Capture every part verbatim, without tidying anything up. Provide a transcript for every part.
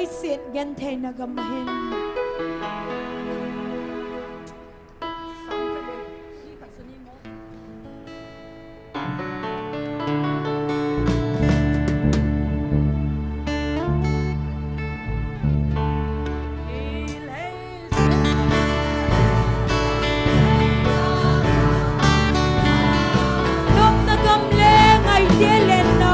Set gentheina gam ahin. Nopna gam le ngaite lenna.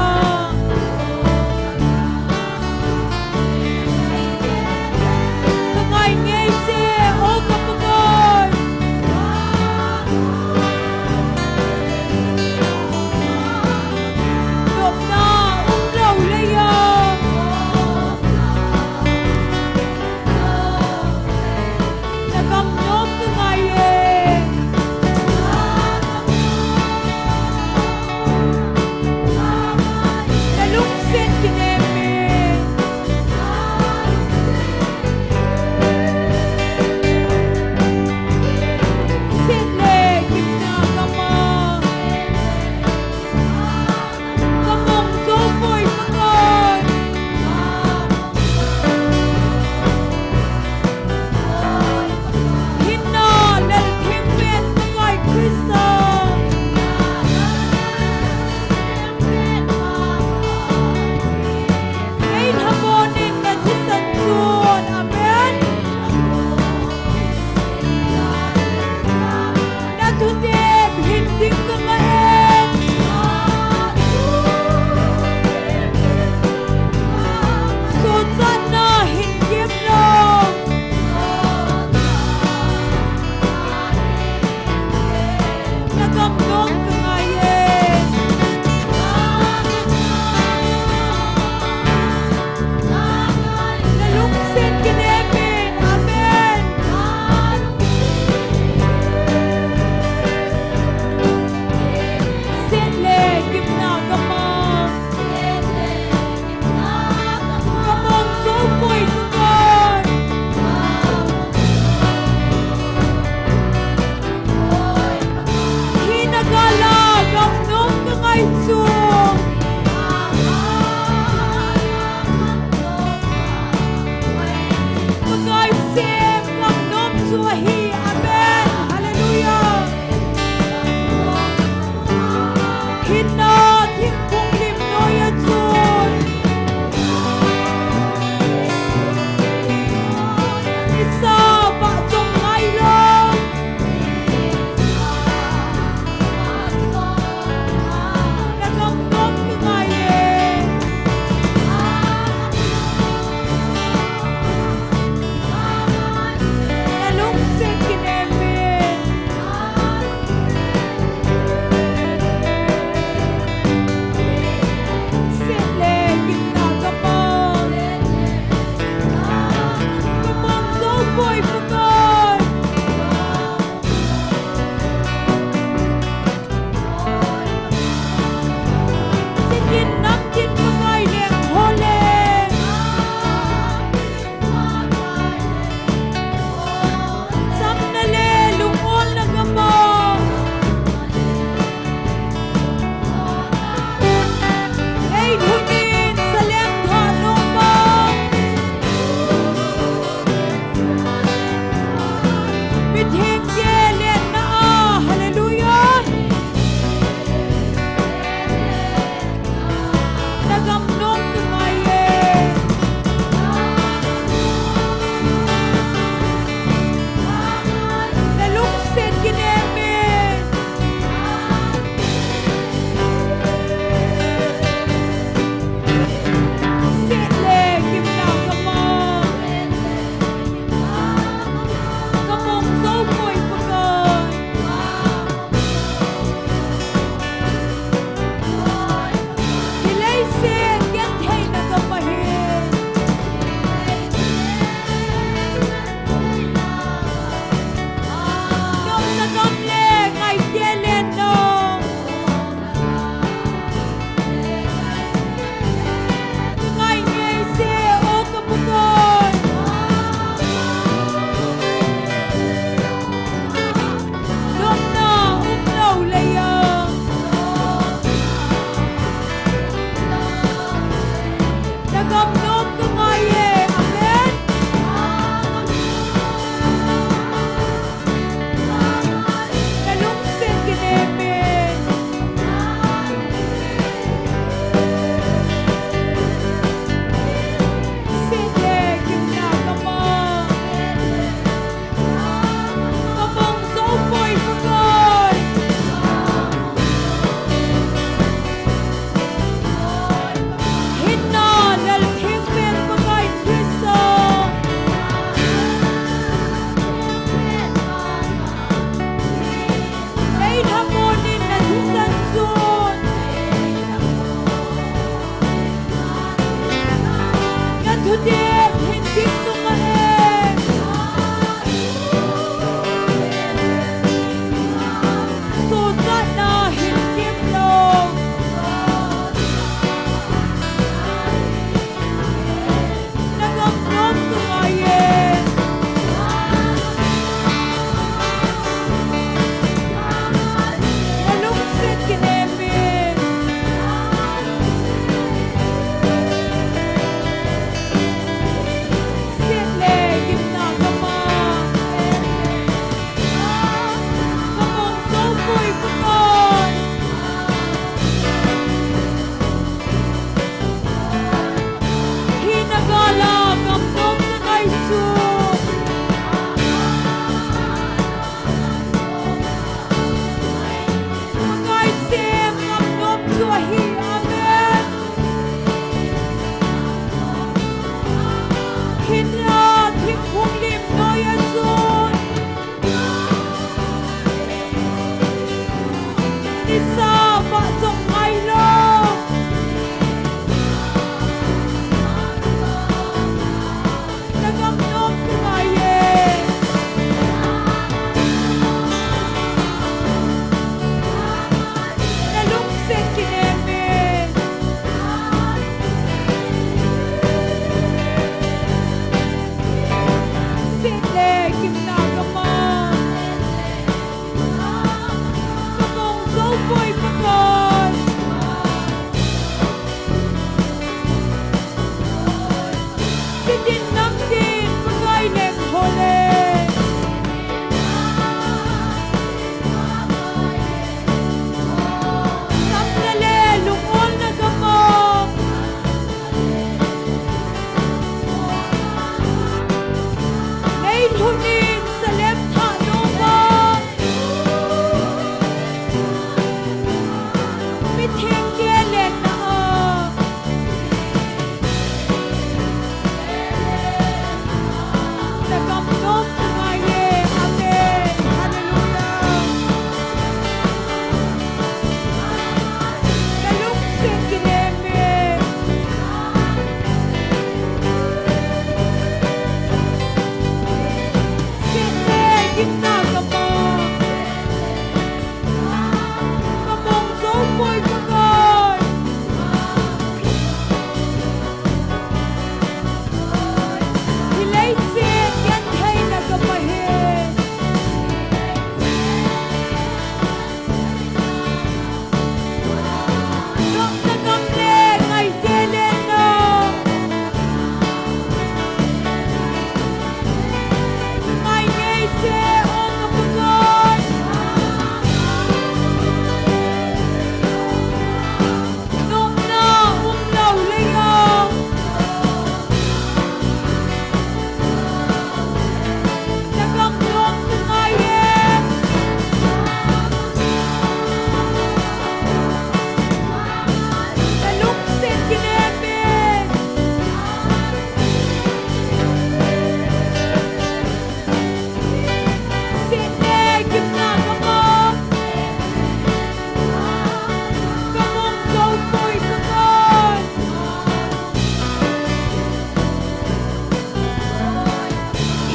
Gimna gam a. Ka mong jou poi Pakai. Sitin namtin Pakai leng hole. Samna le lungolna gam a. Leilhun in salem thah nom a. Mithengte lenna a. Na gam nom ka ngai e. Amen. Hallelujah. Na lungset kinem e. Seh le gimna gam a. Ka mong jou poi Pakai. Hi leiset gentheina gam ahi. Nopna gam le ngaite lenna. Ngai ngei seh o ka Pakai. Nopna umlou lei a. Na gam nom ka ngai e. Na lungset kinem e. Seh le gimna gam a. Ka mong jou poi Pakai.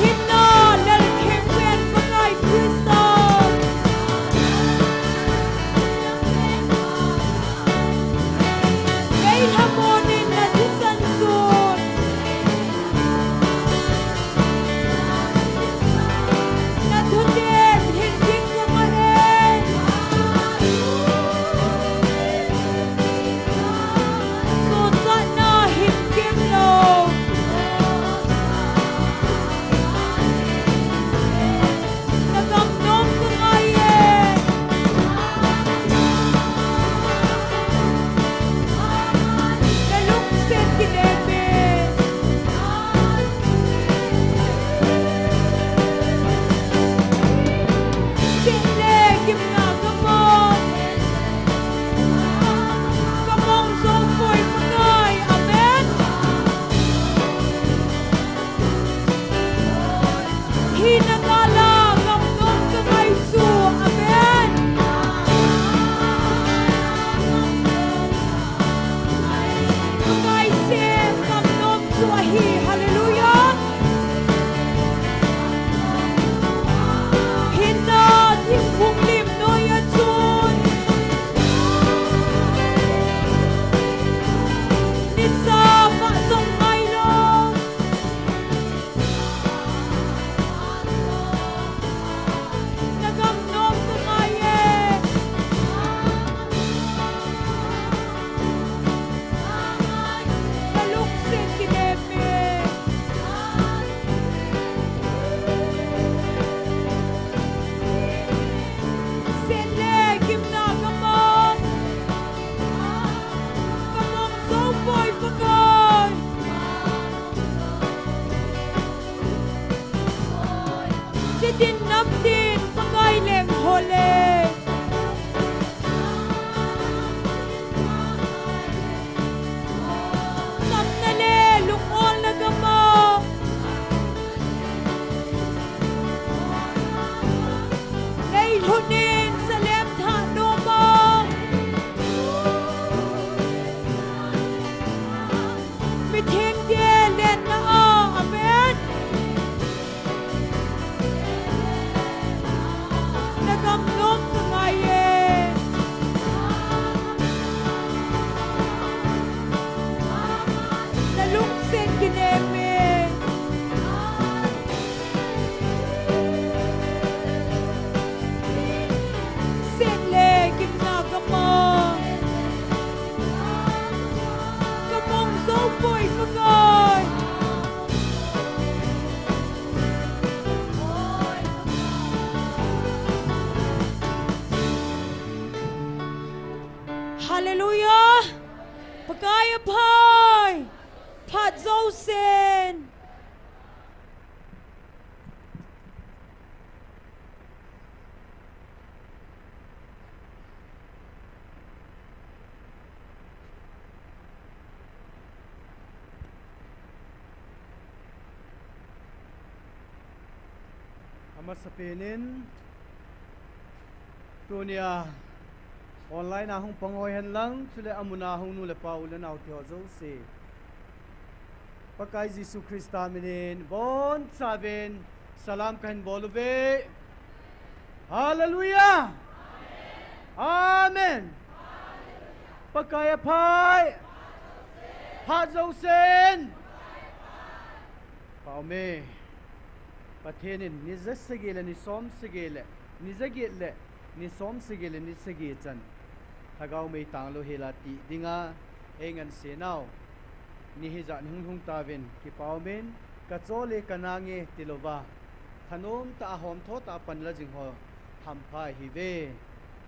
Hinna lel theng pen Pakai Christa. Kei lhamon in na thisan chun. Na thuten hin ding ka ngai e. Suhchatna hin kemlou. Na gam nom ka ngai e. Na lungset kinem e. Seh le gimna gam a. Ka mong jou poi Pakai. Amen. Hina nala gam nom ka ngai chu. Amen. Pakai sem gam nom chu ahi. Hallelujah. Hinna thingphung lim noi a chun. Nisa mah jong ngailou. Na gam nom ka ngai e. Na lungset kinem e. Seh le gimna gam a. Ka mong jou poi Pakai. Sitin namtin Pakai leng hole. Samna le lungolna gam a. Leilhun in salem thah nom a. Mithengte lenna a. Amen. Na gam nom Hallelujah. Pakai aphai. Phat jousen. Amasapen in, tunia online a hung pang hoi hen lang, chule amun a hung nu le pa u le nao te ho jouse, Pakai Jesu Christa min in bonchauvin salam kahin bol uve. Hallelujah. Amen. Pakai aphai. Phat jousen. Pau me. Pathen in ni ja sagi le ni som sagi le, ni ja get le ni som sagi le ni sagi chan lhagao mei tang lou hel a ti dinga eingansei nau ni hijat hung lhung tauvin, kipau min, ka chol e ka nang e tilouva, thanom tah a hom tho tah a pan la jing ho hampha ihiuve.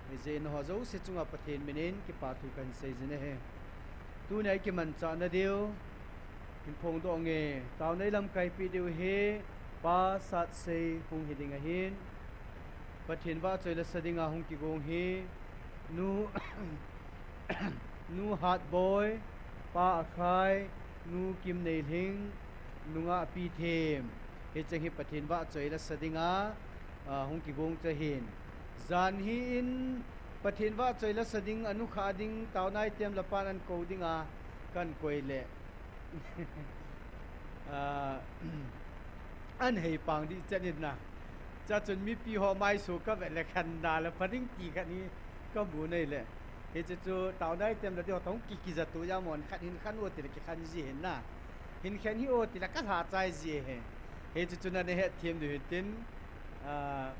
Hijeh in ho jouse chunga Pathen min in kipa thu kahin sei jin ahi. Tunia i kimanchah na diu hin phongdoh nge, taona i lamkaipi diu hi Pa Satsei hung hi ding ahin, Pathen vahchoi la sa dinga hung kigong hi Nu, Nu Hatboi, Pa Akhai, Nu Kimneilhing, Nu Ngahpithem. Hiche hi Pathen vahchoi la sa dinga, a, hung kigong chu ahin. Jan hi in Pathen vahchoi la sa ding, anukhah ding, taona item la pan ahin kou dinga, kahin koi le a, ahin hei pang ding chan in na. Chua chun mipi ho maiso ka vet le khanna le pha ding ti khat hi ka mu nei le. Hiche chu taona item la diu ho tong ki, kijat u jeh a mon khat hin khan u ti le kikhan ji hin na. Hin khen hi u ti le ka lha chai ji hi. Hiche chu na ne het them diu hin tin, a,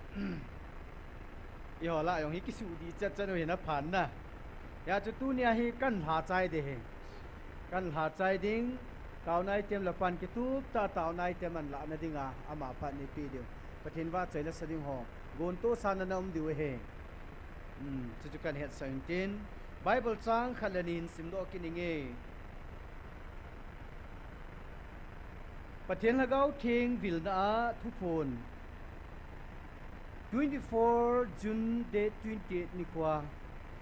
i ho lah jong hi kisuh ding chat chan u hin aphan na. Hijeh chun tunia hi kahin lha chai ding hi. Kahin lha chai ding, taona item la pan kitup tah a taona item ahin lah na dinga, ama phat nei pe diu. Pathen vahchoi la sa ding ho, gon tohsa na na um diu ahi. Hmm, chuchu kahin hetsah in tin, Bible chang khat le ni hin simdoh kit inge. Pathen Lhagao Theng vilna a thuphon, twenty-four June date twenty-eight nikhoa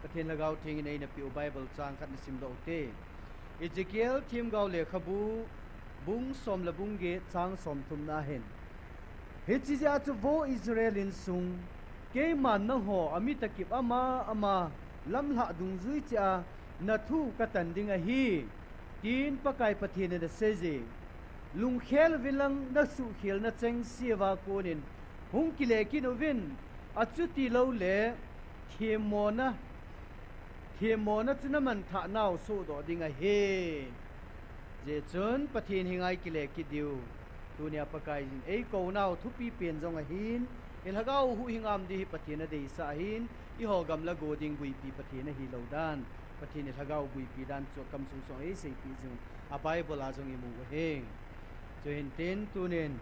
Pathen Lhagao Theng in eina peh u Bible chang khat na simdoh u te. Ezekiel themgao lekhabu bung som le bung get chang somthum na hin, hiche jeh a chu vo Israel insung, keiman nangho amit a kip ama ama lamlhah dungjui cheh a na thu katan ding ahi, tin Pakai Pathen in asei e. Lungkhel uvin lang na suhkhelna chengse uva konin hung kile kit uvin, achuti lou le themmona, themmona chu na manthah nau sohdoh ding ahi. Hijeh chun Pathen henga i kile kit diu. Tunia Pakai in eikou nau thupi pen jong ahin, i lhagao huhhing a um ding hi Pathen adeisah ahin, eiho gamla go ding buipi Pathen ahilou dan, Pathen i lhagao buipi dan chu akam sung sung a eiseipeh jing u, a Bible a jong imu u ahi. Chuhin tin tunin,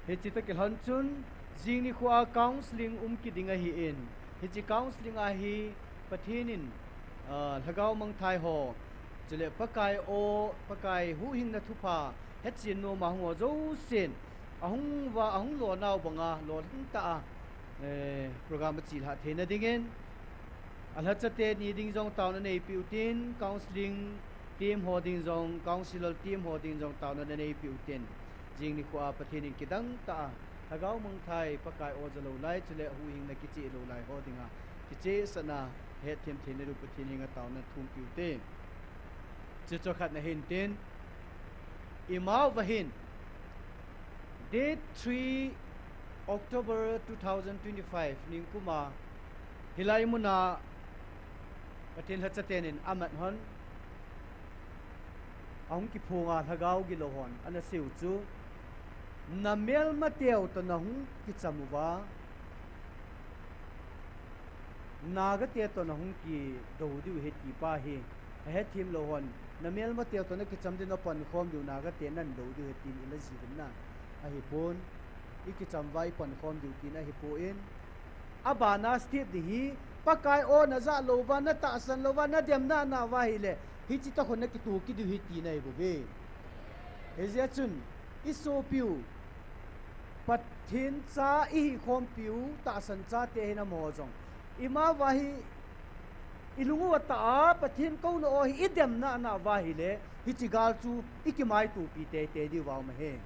hiche toh kilhon chun, jing nikhoa counseling um kit ding ahin, hiche counseling a hi Pathen in, ah, lhagao mangthai ho, chule Pakai aw, Pakai huhhingna thupha hetchen nom a hung ho jousen, ahung uva, ahung lonau banga, lolhing tah a, eh, program achelhah theina dingin, alhacha teni ding jong taona neipeh u tin, counseling team ho ding jong, counselor team ho ding jong taona na neipeh u tin, jing nikhoa Pathen in kidang tah a, lhagao mangthai, Pakai aw ja lou lai, chule huhhingna kicheh lou lai ho dinga, kichehsahna hetthem theina diu Pathen henga taona thum peh u te. Chuchu khatna hin tin, ima uva hin, date three October two thousand twenty-five ningkuma, hilai muna Pathen lhacha tenin amat hon, ahung kiphonga lhagao gilou hon ana seiu chu, na melmateu toh nahung kicham uva, nagate toh nahung kidou diu ahi ti pa hi, ahetthem lou hon, na melmateu toh nakicham diu, napankhom diu, nagate nadou diu ahi tin ila ji uvin na, ahipon, ikicham uva ipankhom diu tina ahipon, abana step ding hi, Pakai aw najah louva, natahsan louva, nademna nauva ahile, hiche toh khun nakitoh kit diu ahi tina ahi bouve. Hijeh chun, isopiu, Pathen cha ihikhompiu, tahsan chate hin amaho jong, imauva hi, ilung u atah a, Pathen kouna aw hi idemna nauva ahile, hiche gal chu ikimaitopi teitei diuva um ahi.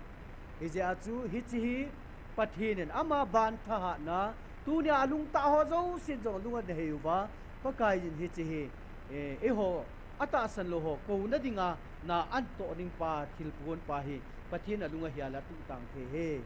Hijeh a chu, hiche hi Pathen in ama ban thahatna, tunia alungtah ho jouse jong alung anahei uva, Pakaiyin hiche hi, eh, eiho, atahsan lou ho kouna dinga na anatoh ding pa, thil pohon pa hi Pathen alung ahel a atuhtang thei ahi.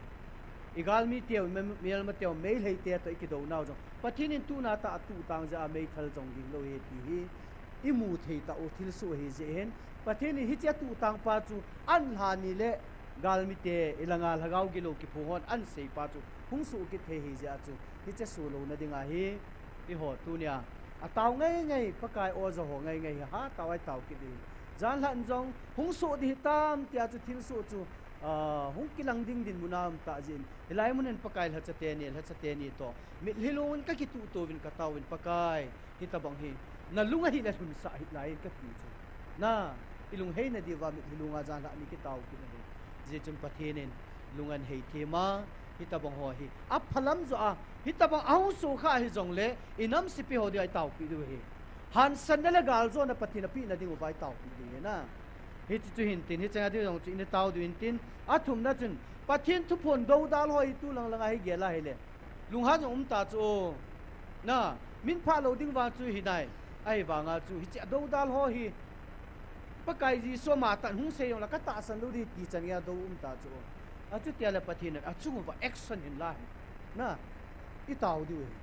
Igalmiteu, imelmateu, meilheite toh ikidounau jong Pathen in tuna tah a atuhtang jeh a meithal jong ging lou ahi ti hi imu thei tah u thilsoh ahijeh hin, Pathen in hiche atuhtang pa chu anlha ni le galmite, ilanga lhagao gilou kiphong hon ansei pa chu hung soh kit thei ahijeh a chu, hiche soh louna dinga hi, eiho tunia atao ngai ngai, Pakai aw jaho ngai ngai hi hatah a itao kit diu ahi. Janlhah in jong hung soh ding hitam tia chu thilsoh chu, ah, hung kilang ding dinmun a um tah jeh in, hilai mun in Pakai lhacha teni, lhacha teni toh mitlhi lung in kakituh tou vin kataovin, Pakai, hitobang hi nalung ahile lhunsah hih lai in kati chu. Na, ilungheina diuva mitlhi lunga janlhah ni kitao kit ahi. Hijeh chun Pathen in lung anahei thei ma, hitobang ho hi aphalam joh a, hitobang ahung sohkha hijongle, inam sepai ho dia itaopeh diu ahi. Hansanna le galjona Pathen apehna dinguva itaopeh diu ahi na. Hiche chu hintin, hiche nga diu jong chu ina tao diu hintin, athumna chun, Pathen thuphon doudal ho hi tulang langa hi gel a hile, lunghan jong um ta chu, na, min phah lou ding vang chu hinai, ahivanga chu, hiche adoudal ho hi, Pakai Jesu ama tah hung sei jongle katahsan lou ding ti chan geiya dou um ta chu. Achutia le Pathen in achunguva action hin la hi. Na, itao diu ahi.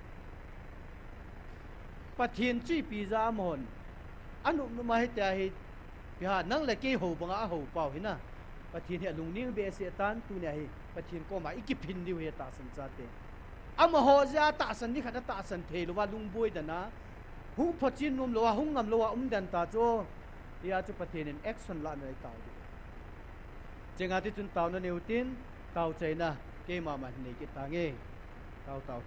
Pathen chu ipi jeh a amahon anop nop ma hitia hi, ipi ham, nang le kei hou banga ahou pau hi na. Pathen hi alungning behseh tan, tunia hi Pathen koma ikiphin diu ahi tahsan chate. Amaho jeh a tahsan ni khat atahsan thei louva lungboi dan a, hung phochen nom louva, hung ngam louva um den ta chu. Hia chu Pathen in action lahna itao diu. Chenga tichun taona neiu tin, taochaina keima man nei kit tange. Tao tao.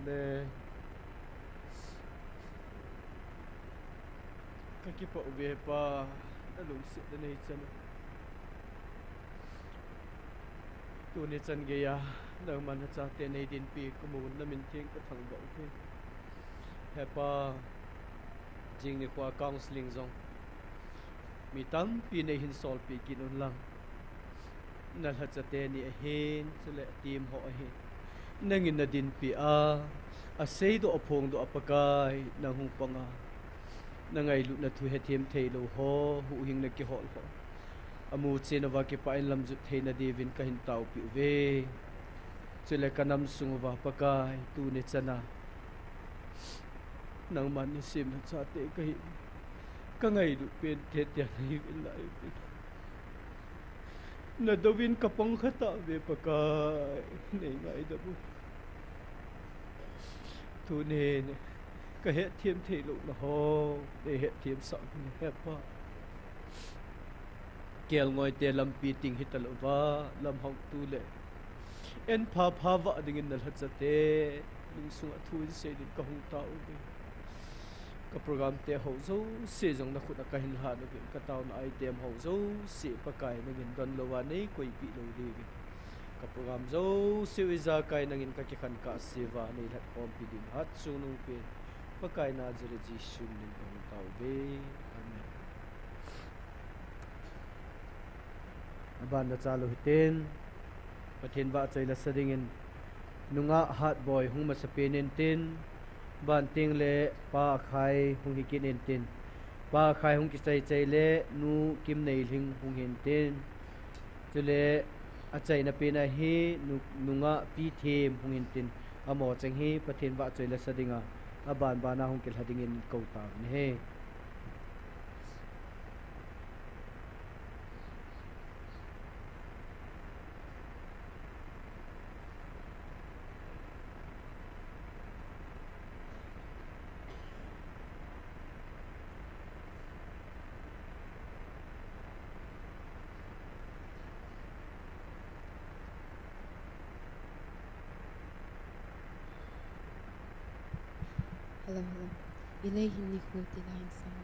Le, kakipah uve Pa, nalungsetna neichan. Tuni chan geiya, nangman nachate neidinpi kamun, namin theng kathangvah uve. He Pa, jing nikhoa counseling jong mi tampi neihin solpeh kit unlang, nalhacha teni ahin, chule team ho ahin, nangin nadinpi a, aseidoh aphongdoh a Pakai, nang hung panga, nangailutna thu hethem theilou ho, huhhingna kihol ho, amuchen uva kipah in lamjot theina diuvin kahin taopeh uve. Chule kanam sung uva Pakai, tuni chana nangman nasem nachate kahi, kangailut pen teitei nahiuvin lai uve. Nadouvin kapang khatauve Pakai, neingaidam u. Tunin kahethem theilouna ho neihetthemsah un He Pa. Kelngoite lampi ting hitalouva, lamhangtu le en phapha vah dingin nalhachate lungsunga thu in seiyin kahung taovin, kaprogramme ho jouse jong nakhutna kahin lhan uvin, kataona item ho jouse Pakai nangin donlouva neikoipeh lou diuvin, kaprogramme jouseu ijakai nangin kakikhen kahseuva neilhatkhompi din hatchungnungpen Pakai Nazareth Jesu minin kahung taove. Amen. Aban nachalou hitin, Pathen vahchoi lasa dingin, nungah Hatboi hung masapen intin, bantengle Pa Akhai hung hikit intin, Pa Akhai hung kichaichai le Nu Kimneilhing hung hintin, chule achaina pen ahi, nu, nungah Pithem hung hintin, amahocheng hi Pathen vahchoi lasa dinga, abanbana hung kilha dingin kou tauvin ahi. Hello, hello. Ilei hin nikho ti la hin sang.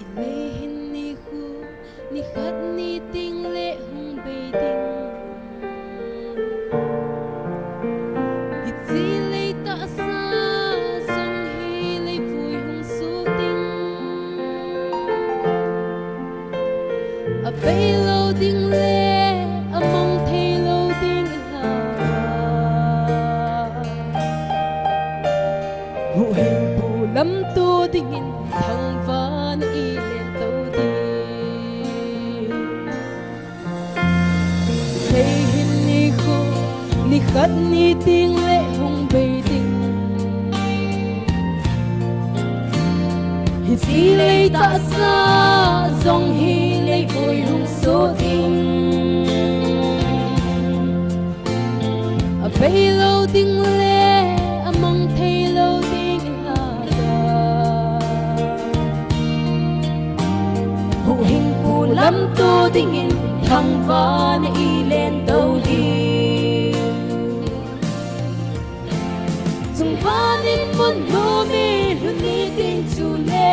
Ilei hin nikho, nikhat ni tengle hung bei ding. Hiche lei tahsa jong hi leivui hung soh ding. Abei lou ding le amang thei lou ding ahi. Huhhingpu lamto dingin thangvahna ilen to ding. Ilei hin nikho, nikhat ni tengle hung bei ding. Hiche lei tahsa jong hi leivui hung soh ding. Abei lou ding le amang thei lou ding ahi. Huhhingpu lamto dingin thangvahna ilen to ding. Chungvanin mun nom e, lhun ni ding chu le,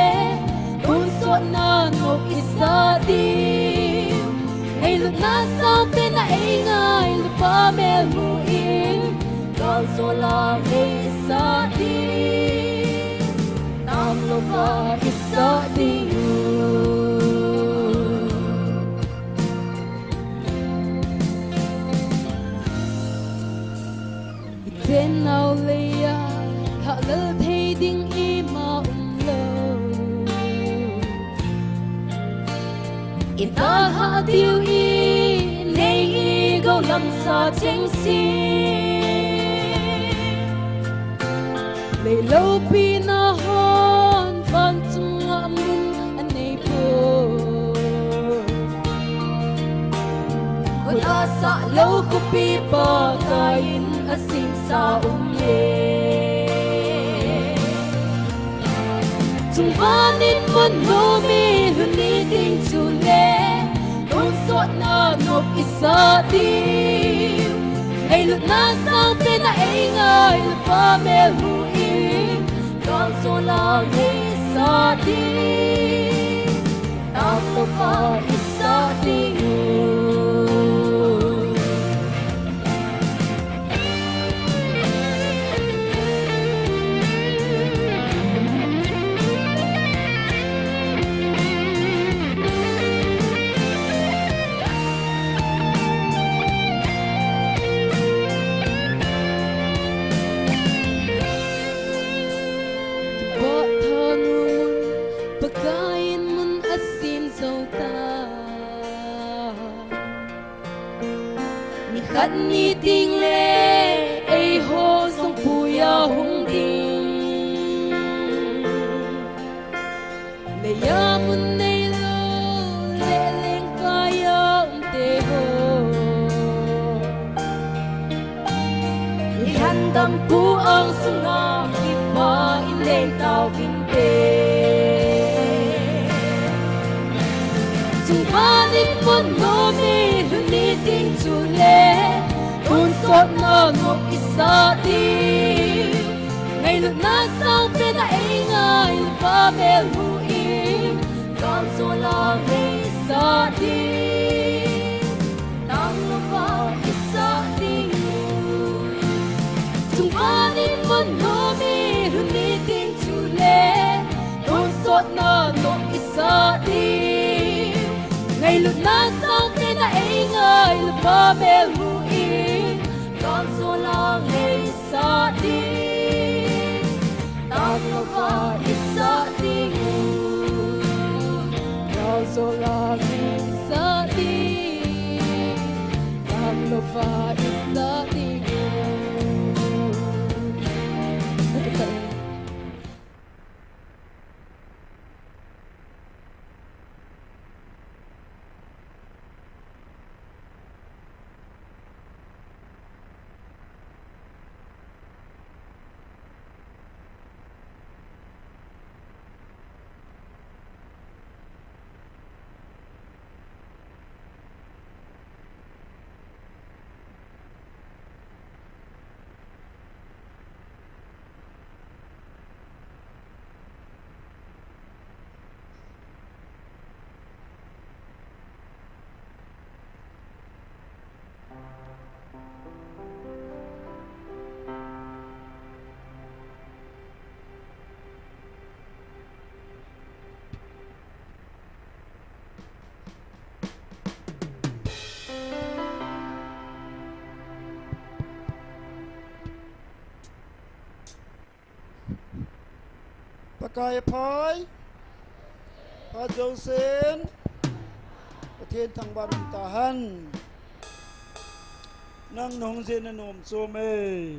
tonsotna nop i sa diu. Ngailutna sang pen a ei ngai, Lalpa mel mu in, kalsol a ngei i sa diu. Tanglouva i sa diu. I chen nau lei a, lhahlel thei ding ima umlou. I dalha diu i nei i gou lam sa chengse. Lei loupi na hon van chunga mun a nei poi. Khut a sah lou khopi Pakai in a simsa um e. Chungvanin mun nom e, lhun ni ding chu le, tonsotna nop i sa diu. Ngailutna sang pen a ei ngai, Lalpa mel mu in, kalsol a ngei i sa diu. Tanglouva i sa diu. Kipah thanun, Pakaiyin mun asim jou tai. Nikhat ni ding le, eiho jong puiya hung ding. Leiya mun neilou, leh lengkaiya umte ho. Lhan dampu ang sunga, kipah in lei tauvinte. Chungvanin mun nom e, lhun ni ding chu le, tonsotna nop i sa diu. Ngailutna sang pen a ei ngai, Lalpa mel mu in, kalsol a ngei i sa diu. Tanglouva i sa diu. Chungvanin mun nom e, lhun ni ding chu le, tonsotna nop i sa diu. Ngailutna sang pen a ei ngai, Lalpa mel mu in, kalsol a ngei i sa diu. Tanglouva i sa diu. Kalsol a ngei i sa diu. Tanglouva i sa diu. Pakai aphai, phat jousen, Pathen thangvah in um tahen. Nang nahung jeh in nom chom e.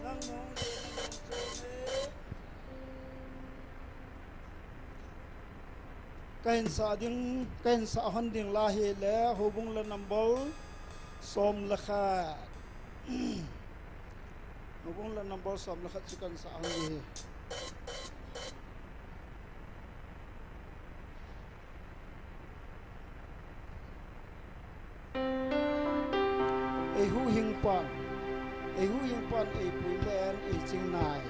Nang nahung jeh in nom chom e. Kahin sah ding, kahin sah hon ding la hile, Houbung la number som le khat. Houbung la number som le khat chu kahin sah hon ding ahi. Ei huhhingpan, Eihuhhing pan eipui len eiching nai.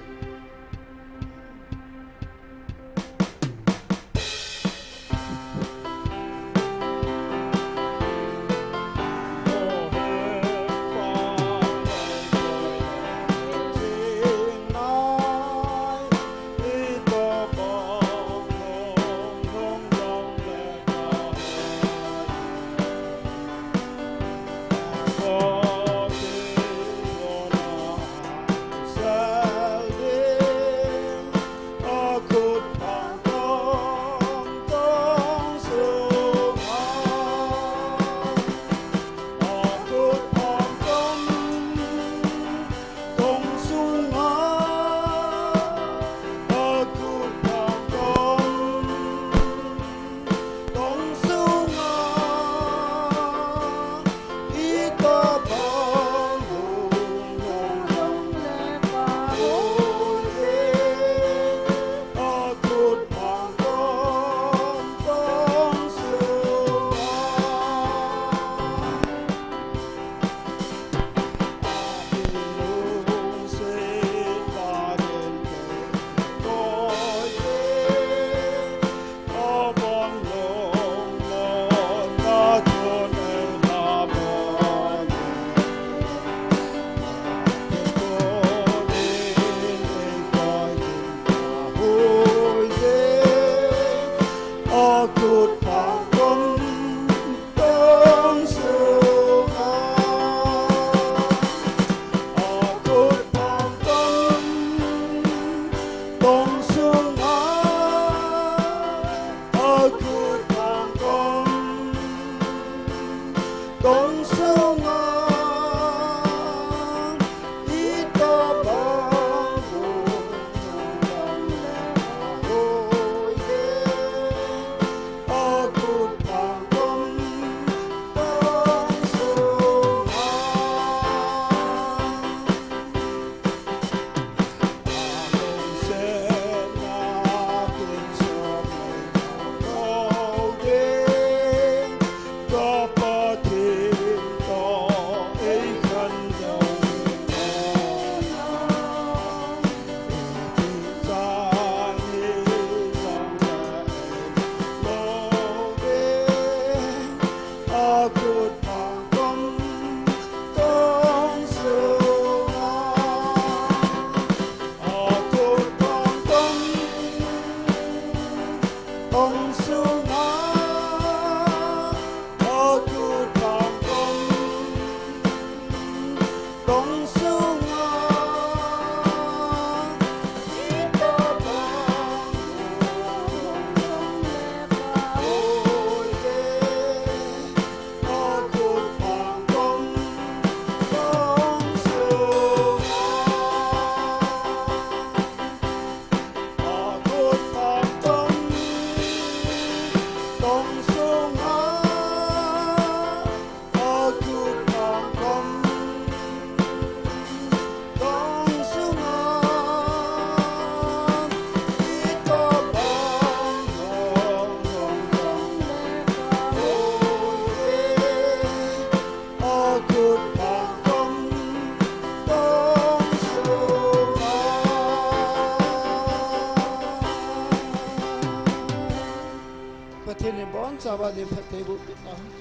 Pathen in abonchauva lungphatthei boh peh ta hen.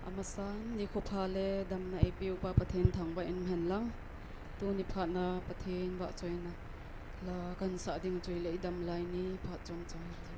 Amasan, nikho pha le damna eipeuva Pathen thangvah in umhen lang. Tuni phatna Pathen vahchoina la kahinsah ding chu ahile idam lai ni phat chomcha hi ti.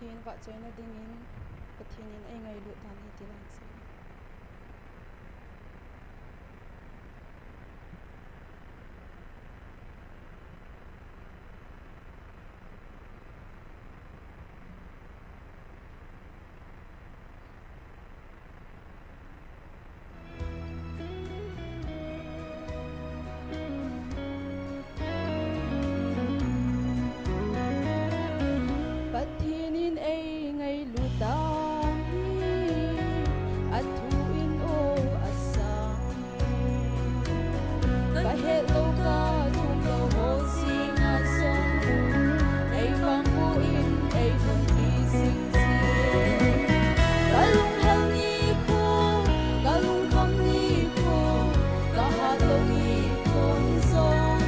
Pathen vahchoina dingin Pathen in eingailut dan hi ti lang se. Pathen in eingailut dan hi, athu in o asang hi. Kahet lou kathum lou ho jing a jong, eivangboh in eilhun hi jing jing. Kalunghel nikho, kalungkham nikho, kahat lou nikhon jong,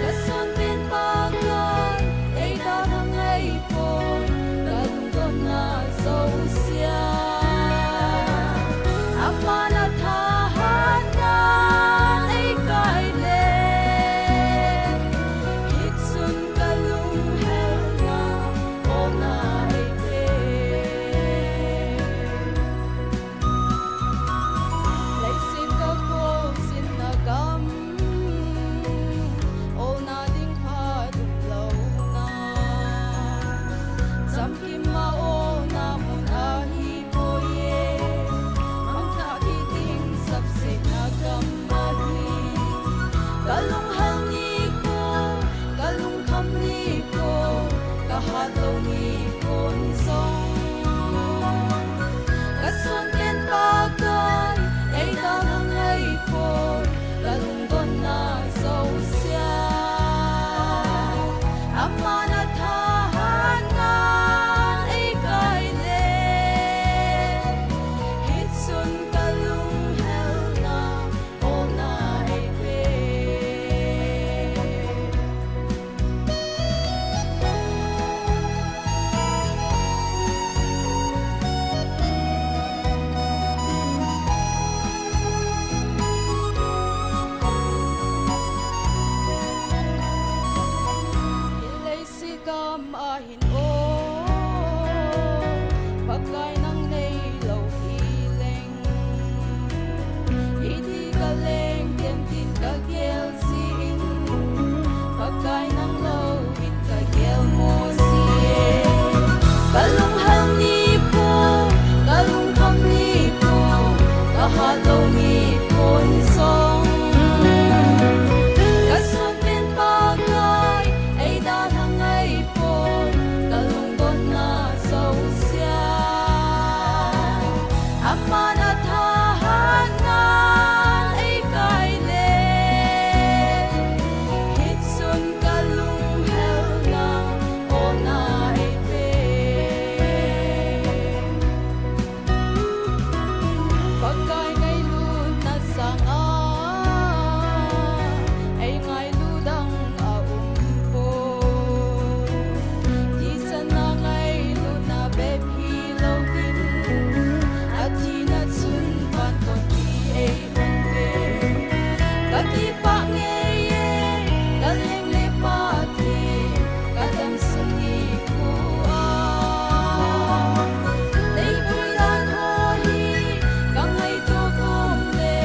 kasunpen Pakai, eidalha ngai poi, kalungdonna jousea. Aman athahatnan eikai le, hichun kalunghelna olna eipeh. Leiset kakholjinna gam, olna ding phat umlouna, chamkim a olna mun ahipoi e, mangthah kit ding sapsetna gam ahi. Kalunghel nikho, kalungkham nikho, kahat lou nikhon jong, kasunpen Pakai, eidalha ngai poi, kalungdonna jousea. Aman athahatnan eikai le, hichun kalunghelna olna eipeh. Leiset gam ahin o, Pakai nang neilou hileng, iti kaleng tem tin kagel jin, Pakai nang lou in kagel mo ji e. Kalunghel nikho, kalungkham nikho, kahat lou nikhon jong, kasunpen Pakai, eidalha ngai poi, kalungdonna jousea. Aman athahatnan eikai le, hichun kalunghelna olna eipeh. Pakai ngailutna sanga, eingailu dang aumpoi. Tichanna ngailutna bep hilou ding, athina chun vantoh hi eipeh. Kakipah ngei e, kaleng le Pathen, kadamsung nikho a. Neipui dan ho hi, kangaito khom le,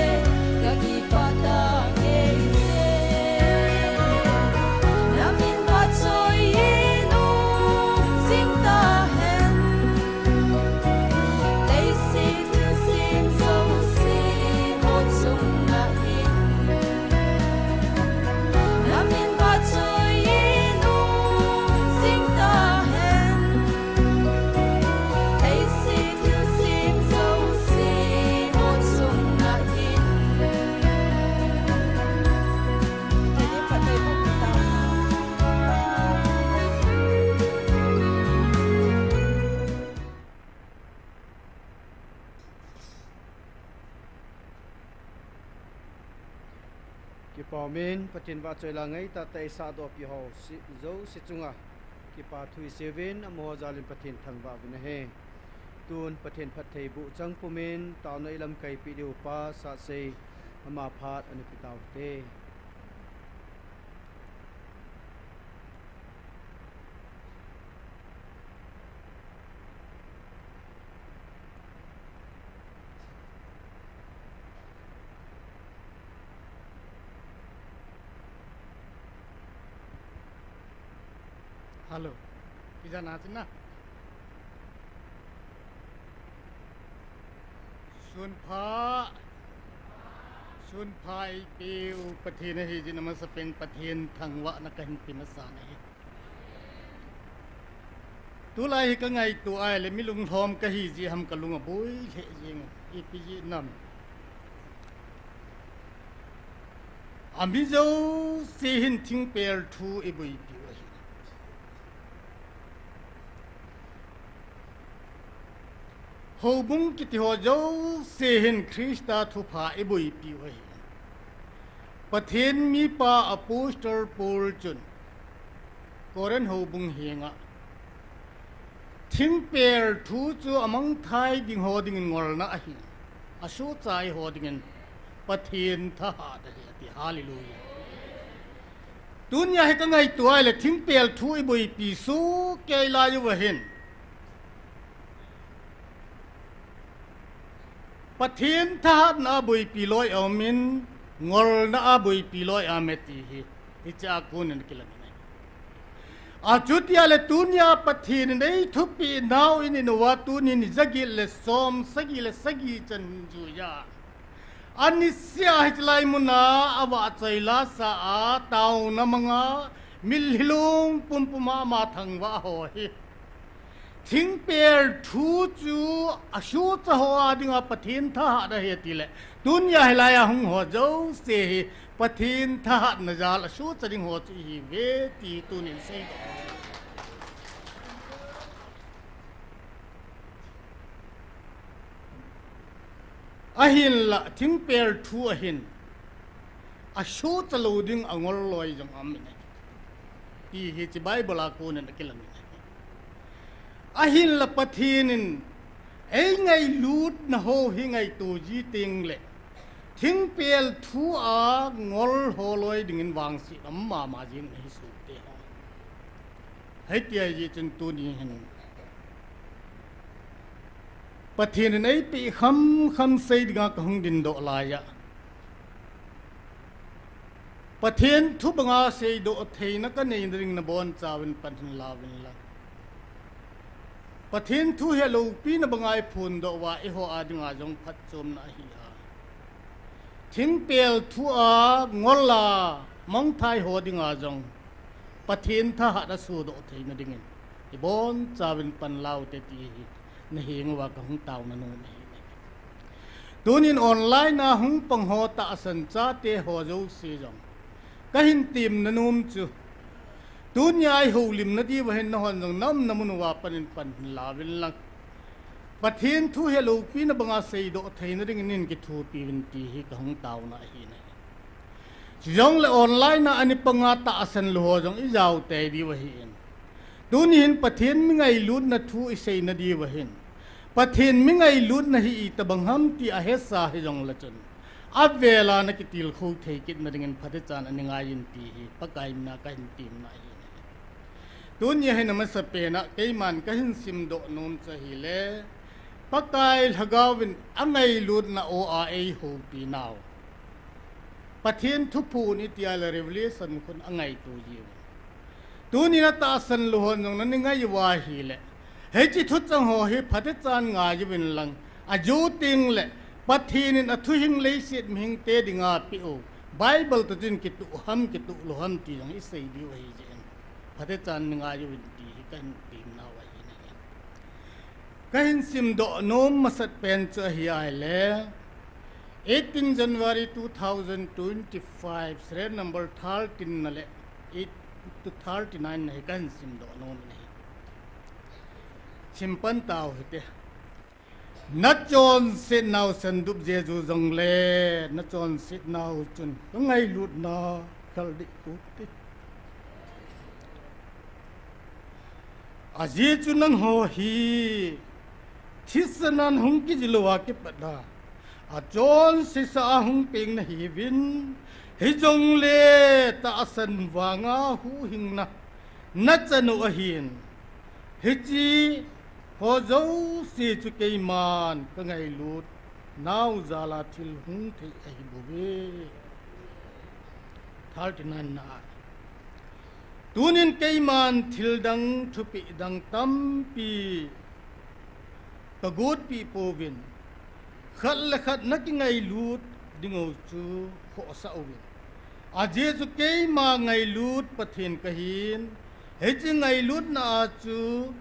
kakipah tah ngei e. Namin vahchoi in um jing tahen. Leiset thilsem jouse ho chunga hin, namin vahchoi in um jing tahen. Leiset thilsem jouse ho chunga hin. Kipa umin, Pathen vahchoi la ngaitah tah eisah dohpi ho jouse chunga kipa thu isei uvin, amaho jal in Pathen thangvah uvin ahi. Tun Pathen phattheiboh chang pumin, taona ilamkai peh diu Pa Sahsei, ama phat ana pe taute. Hello. Kijan a china. Sunpha. Sunpha eipeu Pathen ahi jeh in amasapen Pathen thangvahna kahin pe masa nahi. Tulai hi kangaito a ahile mi lunglhom kahi jeh ham kalung aboi lheh jeng e. Ipi jeh ham. Ami jouse hin thingpel thu iboipiu ahi. Houbung kiti ho jouse hin Christa thupha iboipiu ahi. Pathen mipa Apostle Paul chun Corinth houbung henga thingpel thu chu amangthai ding ho dingin ngolna ahi. Asohchai ho dingin Pathen thahat ahi ati. Hallelujah. Tunia hi kangaito a ahile thingpel thu iboipi sohkei lai uva hin Pathen thahatna a boipi loi aumin, ngolna a boipi loi aume ti hi hichea konin kilamin ahi. Achuti ahile tunia Pathen in eithupeh nau in inuva tunin ijaget le som sagi le sagi chan hin juiya, anisea hiche lai muna avahchoi lasa a taona manga mitlhi lung pumpuma ama thangvah ho hi thingpel thu chu asohcha ho a dinga Pathen thahat ahi atile, tunia hilai a hung ho jouse hi Pathen thahatna jal asohcha ding ho chu ihiuve ti tunin seidoh. Ahinla thingpel thu ahin asohcha lou ding angol loi jong aume ti hiche Bible a konin akilamin ahi. Ahinla Pathen in eingailutna ho hi ngaito ji tengle thingpel thu a ngol ho loi dingin vangset um mama jin ahi sohte ho. Hitia ahijeh chun tuni hin Pathen in eipeh khamkham sei dinga kahung dindoh laiya, Pathen thu banga seidoh theina kaneina ding nabonchauvin pan hin lauvin lang, Pathen thu hi loupina banga iphondoh uva eiho a dinga jong phatchomna ahi a, thingpel thu a ngol a mangthai ho dinga jong Pathen thahat asohdoh theina dingin ibonchauvin pan laute ti hi nahenguva kahung taona nom ahi. Tunin online a hung pang ho tahsan chate ho jouse jong kahin temna nom chu, tunia ihoulimna diuva hin nahon jong naumna mun uva panin pan hin lauvin lang, Pathen thu hi loupina banga seidoh theina dingin neikithopiuvin ti hi kahung taona ahi. Chujongle online a ani panga tahsan lou ho jong ijao tei diu ahin, tuni hin Pathen mi ngailutna thu iseina diuva hin, Pathen mi ngailutna hi itobang ham ti ahesa hijongle chun, avela nakitilkhou thei kitna dingin phatechan aningaiyin ti hi Pakai mina kahin temna ahi. Tunia hin amasapen a keiman kahin simdoh nom chu ahile, Pakai Lhagaovin angailutna o a eihoupinau Pathen thuphon iti ahile Revelation khun angaito jiu. Tunin atahsan lou hon jong naningai uva ahile, hiche thuchang ho hi phatechan ngaiuvin lang, ajo tengle Pathen in athuhing leiset mihingte dinga apeh u Bible toh chun kitoh ham kitoh lou ham ti jong isei diu ahijeh in, phatechan ningai uvin ti hi kahin temnau ahi. Kahin simdoh nom masatpen chu ahi ahile, eighteen January two thousand twenty-five, serial number thirteen na le eight to thirty-nine na hi kahin simdoh nom in ahi. Simpan tau hite. Nachonsetnau sandup Jesu jongle, nachonsetnau chun kangailutna khaldih pute. Ajeh chu nangho hi thisan a hung kijil uva kipat a, achonsesa a hung peng nahiuvin, hijongle tahsan vanga huhhingna nachan u ahin, hiche ho jouse chu keiman kangailutnau jal a thil hung thei ahibouve. Thirty-nine na a, Tunin keiman thil dang, thupeh dang tampi kagotpeh pouvin, khat le khat nakingailut ding u chu khohsah uvin. Ajeh chu keima ngailut Pathen kahin, hiche ngailutna a chu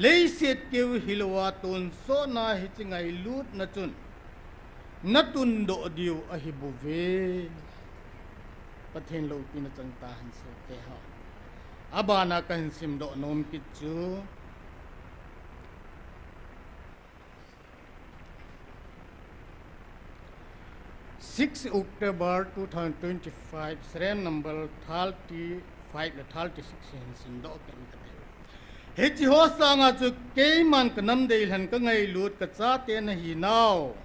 leiset keu hilouva tonsotna hiche ngailutna chun natundoh diu ahibouve. Pathen loupina chang tahen sohte ho. Abana kahin simdoh nom kit chu six October two thousand twenty-five, serial number thirty-five le thirty-six hin simdoh kit kate. Hiche ho sanga chu keiman kanam deilhen kangailut kachate nahinau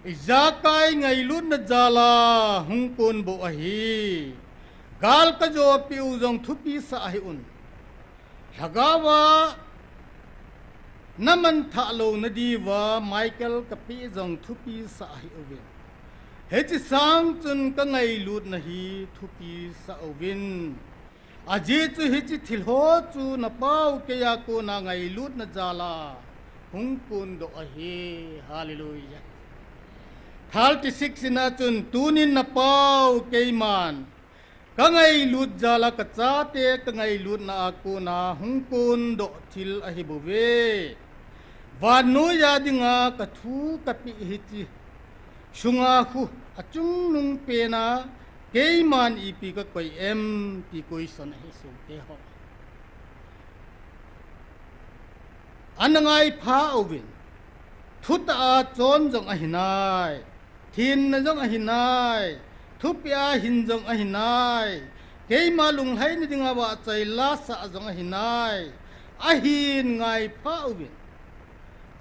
ijakai ngailutna jala hung konbou ahi. Gal kajopeh u jong thupisah hih un. Lhagaova namanthah louna diuva Michael kapeh jong thupisah hih uvin. Hiche sang chun kangailutna hi thupisah uvin. Ajeh chu hiche thil ho chu napau keiya kona ngailutna jala hung kondoh ahi. Hallelujah. Thirty-six ina chun tunin napau keiman kangailut jala kachate kangailutna a kona hung kondoh thil ahibouve. Vannoiya dinga kathu kapeh hiche sunga khu achungnung pena keiman ipi kakoi em ti question ahi sohte ho. Ana ngaipha uvin, thutah a chon jong ahinai, thenna jong ahinai, thupeh a hin jong ahinai, keima lunglhaina dinga vahchoi lasah jong ahinai, ahin ngaipha uvin.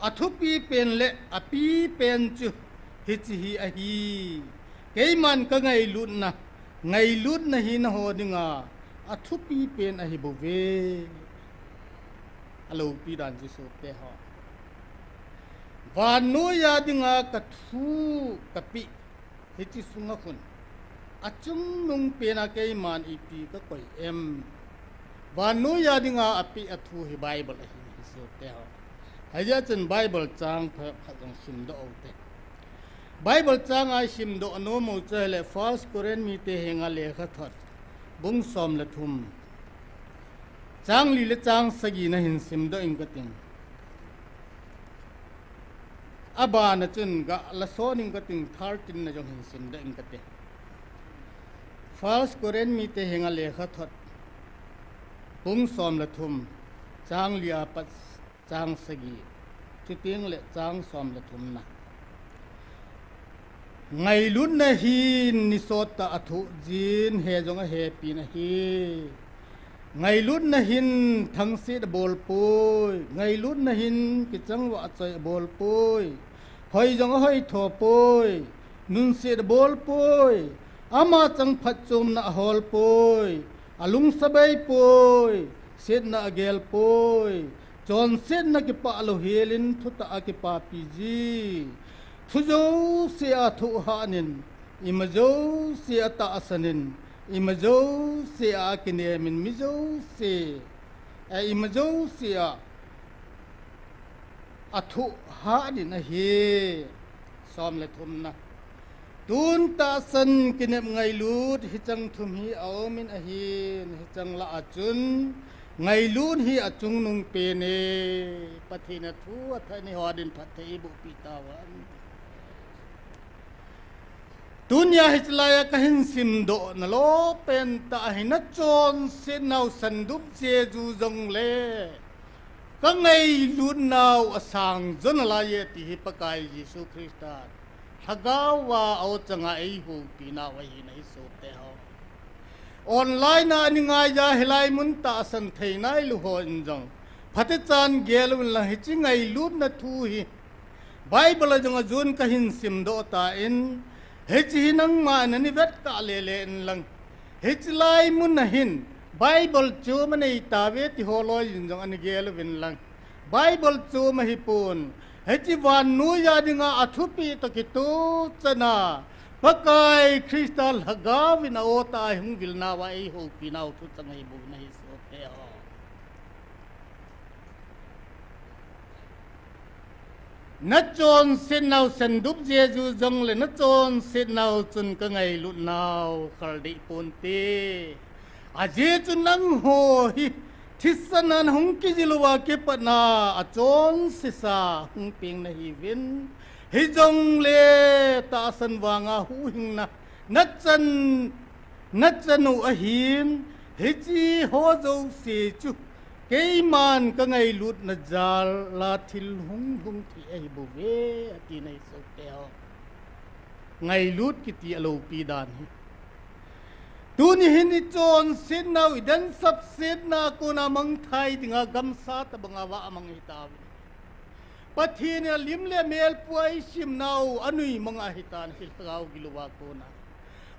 Athupi pen le apipen chu hiche hi ahi. Keiman kangailutna, ngailutna hi nangho dinga athupi pen ahibouve. Aloupi dan chu sohte ho. Vannoiya dinga kathu kapeh hiche sunga khun achungnung pena keiman ipi kakoi em? Vannoiya dinga apeh athu hi Bible ahi sohte ho. Hijeh chun Bible chang pha, pha jong simdoh ute. Bible chang a isimdoh nom u chu ahile First Corinth mite henga lekhathot bung som le thum, chang li le chang sagi na hin simdoh inge kating. Abana chun gah lasot inge kating, thirteen na jong hin simdoh inge kate. First Corinth mite henga lekhathot bung som le thum, chang li a pat chang sagi, chuteng le chang som le thumna. Ngailutna hin nisot tah a thoh jin, he jong ahepin ahi. Ngailutna hin thangset abol poi, ngailutna hin kichang vahchoi abol poi, hoi jong ahoi tho poi, nunset abol poi, ama chang phatchomna ahol poi, alungsa bei poi, setna agel poi, chonsetna kipah lou helin thutah a kipapi ji. Thu jouse a thoh hatnin, ima jouse a tahsanin, ima jouse a akinemin, mi jouse, eh, ima jouse a athoh hatnin ahi. Som le thumna. Tun tahsan, kinep, ngailut, hicheng thum hi aumin ahin, hicheng lah a chun ngailut hi achungnung pen e. Pathen in athu athah in eiho din phatthei eiboh peh tahen. Tunia hiche laiya kahin simdoh nalou pentah hi, nachonsetnau sandup cheju jongle, kangailutnau asang jo nalai e ti hi Pakai Jesu Christa Lhagao a ochanga eihoupinau ahi nahi sohte ho. Online a ana ngaiya hilai mun tahsan thei nailou hon jong, phatechan gel uvin lang, hiche ngailutna thu hi Bible a jong ajon kahin simdoh tan, hiche hi nangman nani vetkah lele in lang. Hiche lai mun a hin Bible chom anei tauve ti holoi in jong ana gel uvin lang. Bible chom ahipon, hiche vannoiya dinga athupi toh kitoh chana Pakai Christa Lhagaovin a-o tah a eihung vilnauva eihoupinau thuchang ahibou nahi sohte ho. Nachonsetnau sendup Jesu jongle nachonsetnau chun kangailutnau khaldei ponte. Ajeh chu nangho hi thisan a nahung kijil uva kipatna achonsesa hung peng nahiuvin. Hijongle tahsan vanga huhhingna nachan, nachan u ahin, hicheho jouse chu keiman kangailutna jala thil hung lhung thei ahibouve, ati nahi sohte ho. Ngailut kiti aloupi dan hi. Tuni hin ichonsetnau, idensapsetna kona mangthai dinga gamsa tobanga vah amang ahitauvin. Pathen in alim le amelpua eisimnau anui manga ahitan, hi lhagao gil uva kona.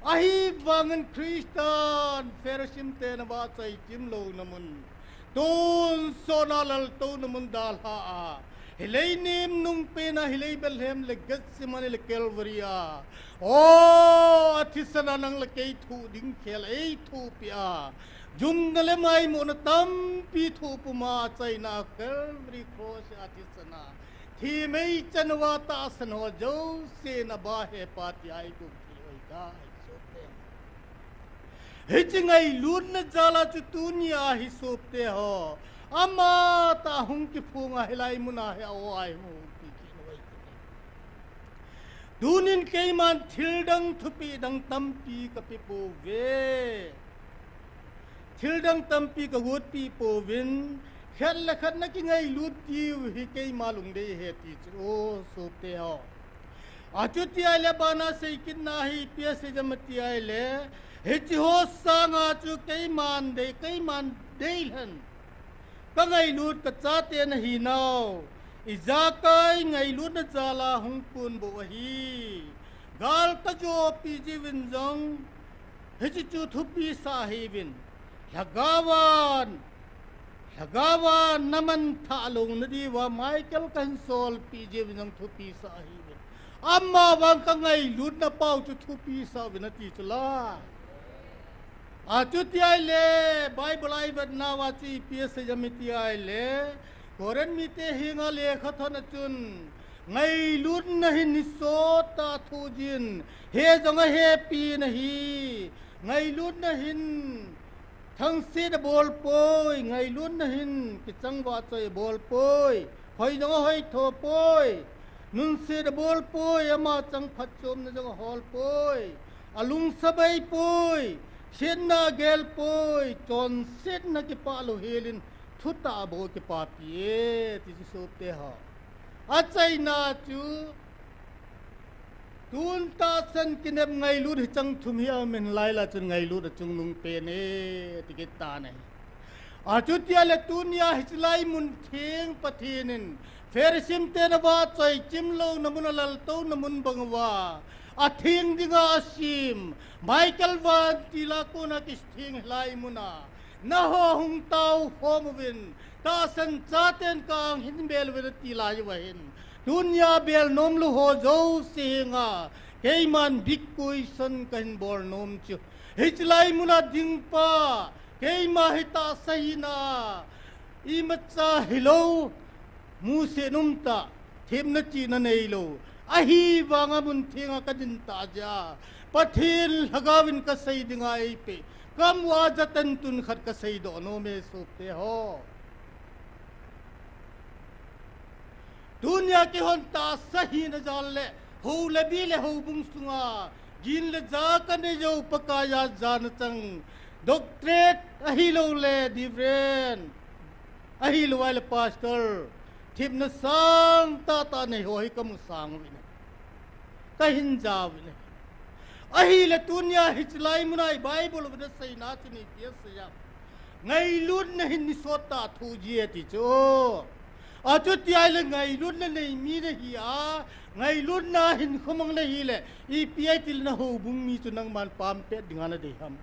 Ahivangin Christan Pharisim te navahchoichim louna mun, tonsotna laltouna mun dalha a, hilei nemnung pena, hilei Bethlehem le Gethsemane le Calvary a, o, athisan a nang le kei thoh ding khel eithohpeh a, jumna le maimohna tampi thoh puma achaina Calvary Cross a athisan a, themei chan uva tahsan ho jousen aba hepa tia eikou thei u ahitai sohte. Hiche ngailutna jala chu tunia hi sohte ho, amatah hung kiphonga hilai muna hi a-o a eihung houpi kit u ahi. Tunin keiman thildang thupeh dang tampi kapepouve. Thildang tampi kagotpeh pouvin, khat le khat nakingailut diu hi keima lungdei ahi ti chu, o, sohte ho. Achuti ahile bana seikitna hi ipi asei em ati ahile, hicheho sanga chu keiman dei, keiman deilhen kangailut kachate nahinau, ijakai ngailutna jala hung kon bou ahi. Gal kajopi jiuvin jong, hiche chu thupisah ahiuvin. Lhagaovan, lhagaovan namanthah louna diuva Michael kahin solpeh jiuvin jong thupisah ahiuvin. Amavang kangailutna pao chu thupisah uvin ati chula. Achuti ahile, Bible a ivetnauva chu ipi asei em iti ahile, Corinth mite henga lekhathotna chun, ngailutna hin nisot tah a thohjin, he jong ahepin ahi, ngailutna hin thangset abol poi, ngailutna hin kichang vahchoi abol poi, hoi jong ahoi tho poi, nunset abol poi, ama chang phatchomna jong ahol poi, alungsa bei poi, setna agel poi, chonsetna kipah lou helin thutah abol kipapi e, ti chu sohte ho. Achaina chu, tun tahsan kinep ngailut hicheng thum hi aumin, hilai lah chun ngailut achungnung pen e, ti kit tan ahi. Achuti ahile tunia hiche lai mun theng Pathen in Pharisim te navahchoichim louna mun, alaltouna mun bang uva, atheng dinga asem Michael vantil a kona kitheng hilai muna, nangho hung tao khom uvin, tahsan chaten ka-ang hin bel uvin ati lai uva hin, tunia bel nomlou ho jouse henga keiman big question kahin bol nom chu, hiche lai muna dingpa, keima hi tahsa hina, imacha hilou, musehnum tah, themna chihna neilou, ahivanga mun thenga kadin tah jeh a, Pathen Lhagaovin kasei dinga eipeh, kamu a jatan tun khat kaseidoh nom e sohte ho. Tunia keihon tahsa hina jal le, hou le bi le houbung sunga, gin le ja kanei jou Pakai a jana chang, doctorate ahiloule Reverend, ahilou ahile Pastor, themna sang tahtah nei ho hi kamu sang uvin ahi, kahin ja uvin ahi. Ahile tunia hiche lai muna i Bible uvin aseina chun ipi asei em? Ngailutna hin nisot tah a thohji e ti chu. Achuti ahile ngailutna nei mi nahi a, ngailutna hinkho mang nahile, ipi ati le nahoubung mi chu nangman pampet dinga nadei ham?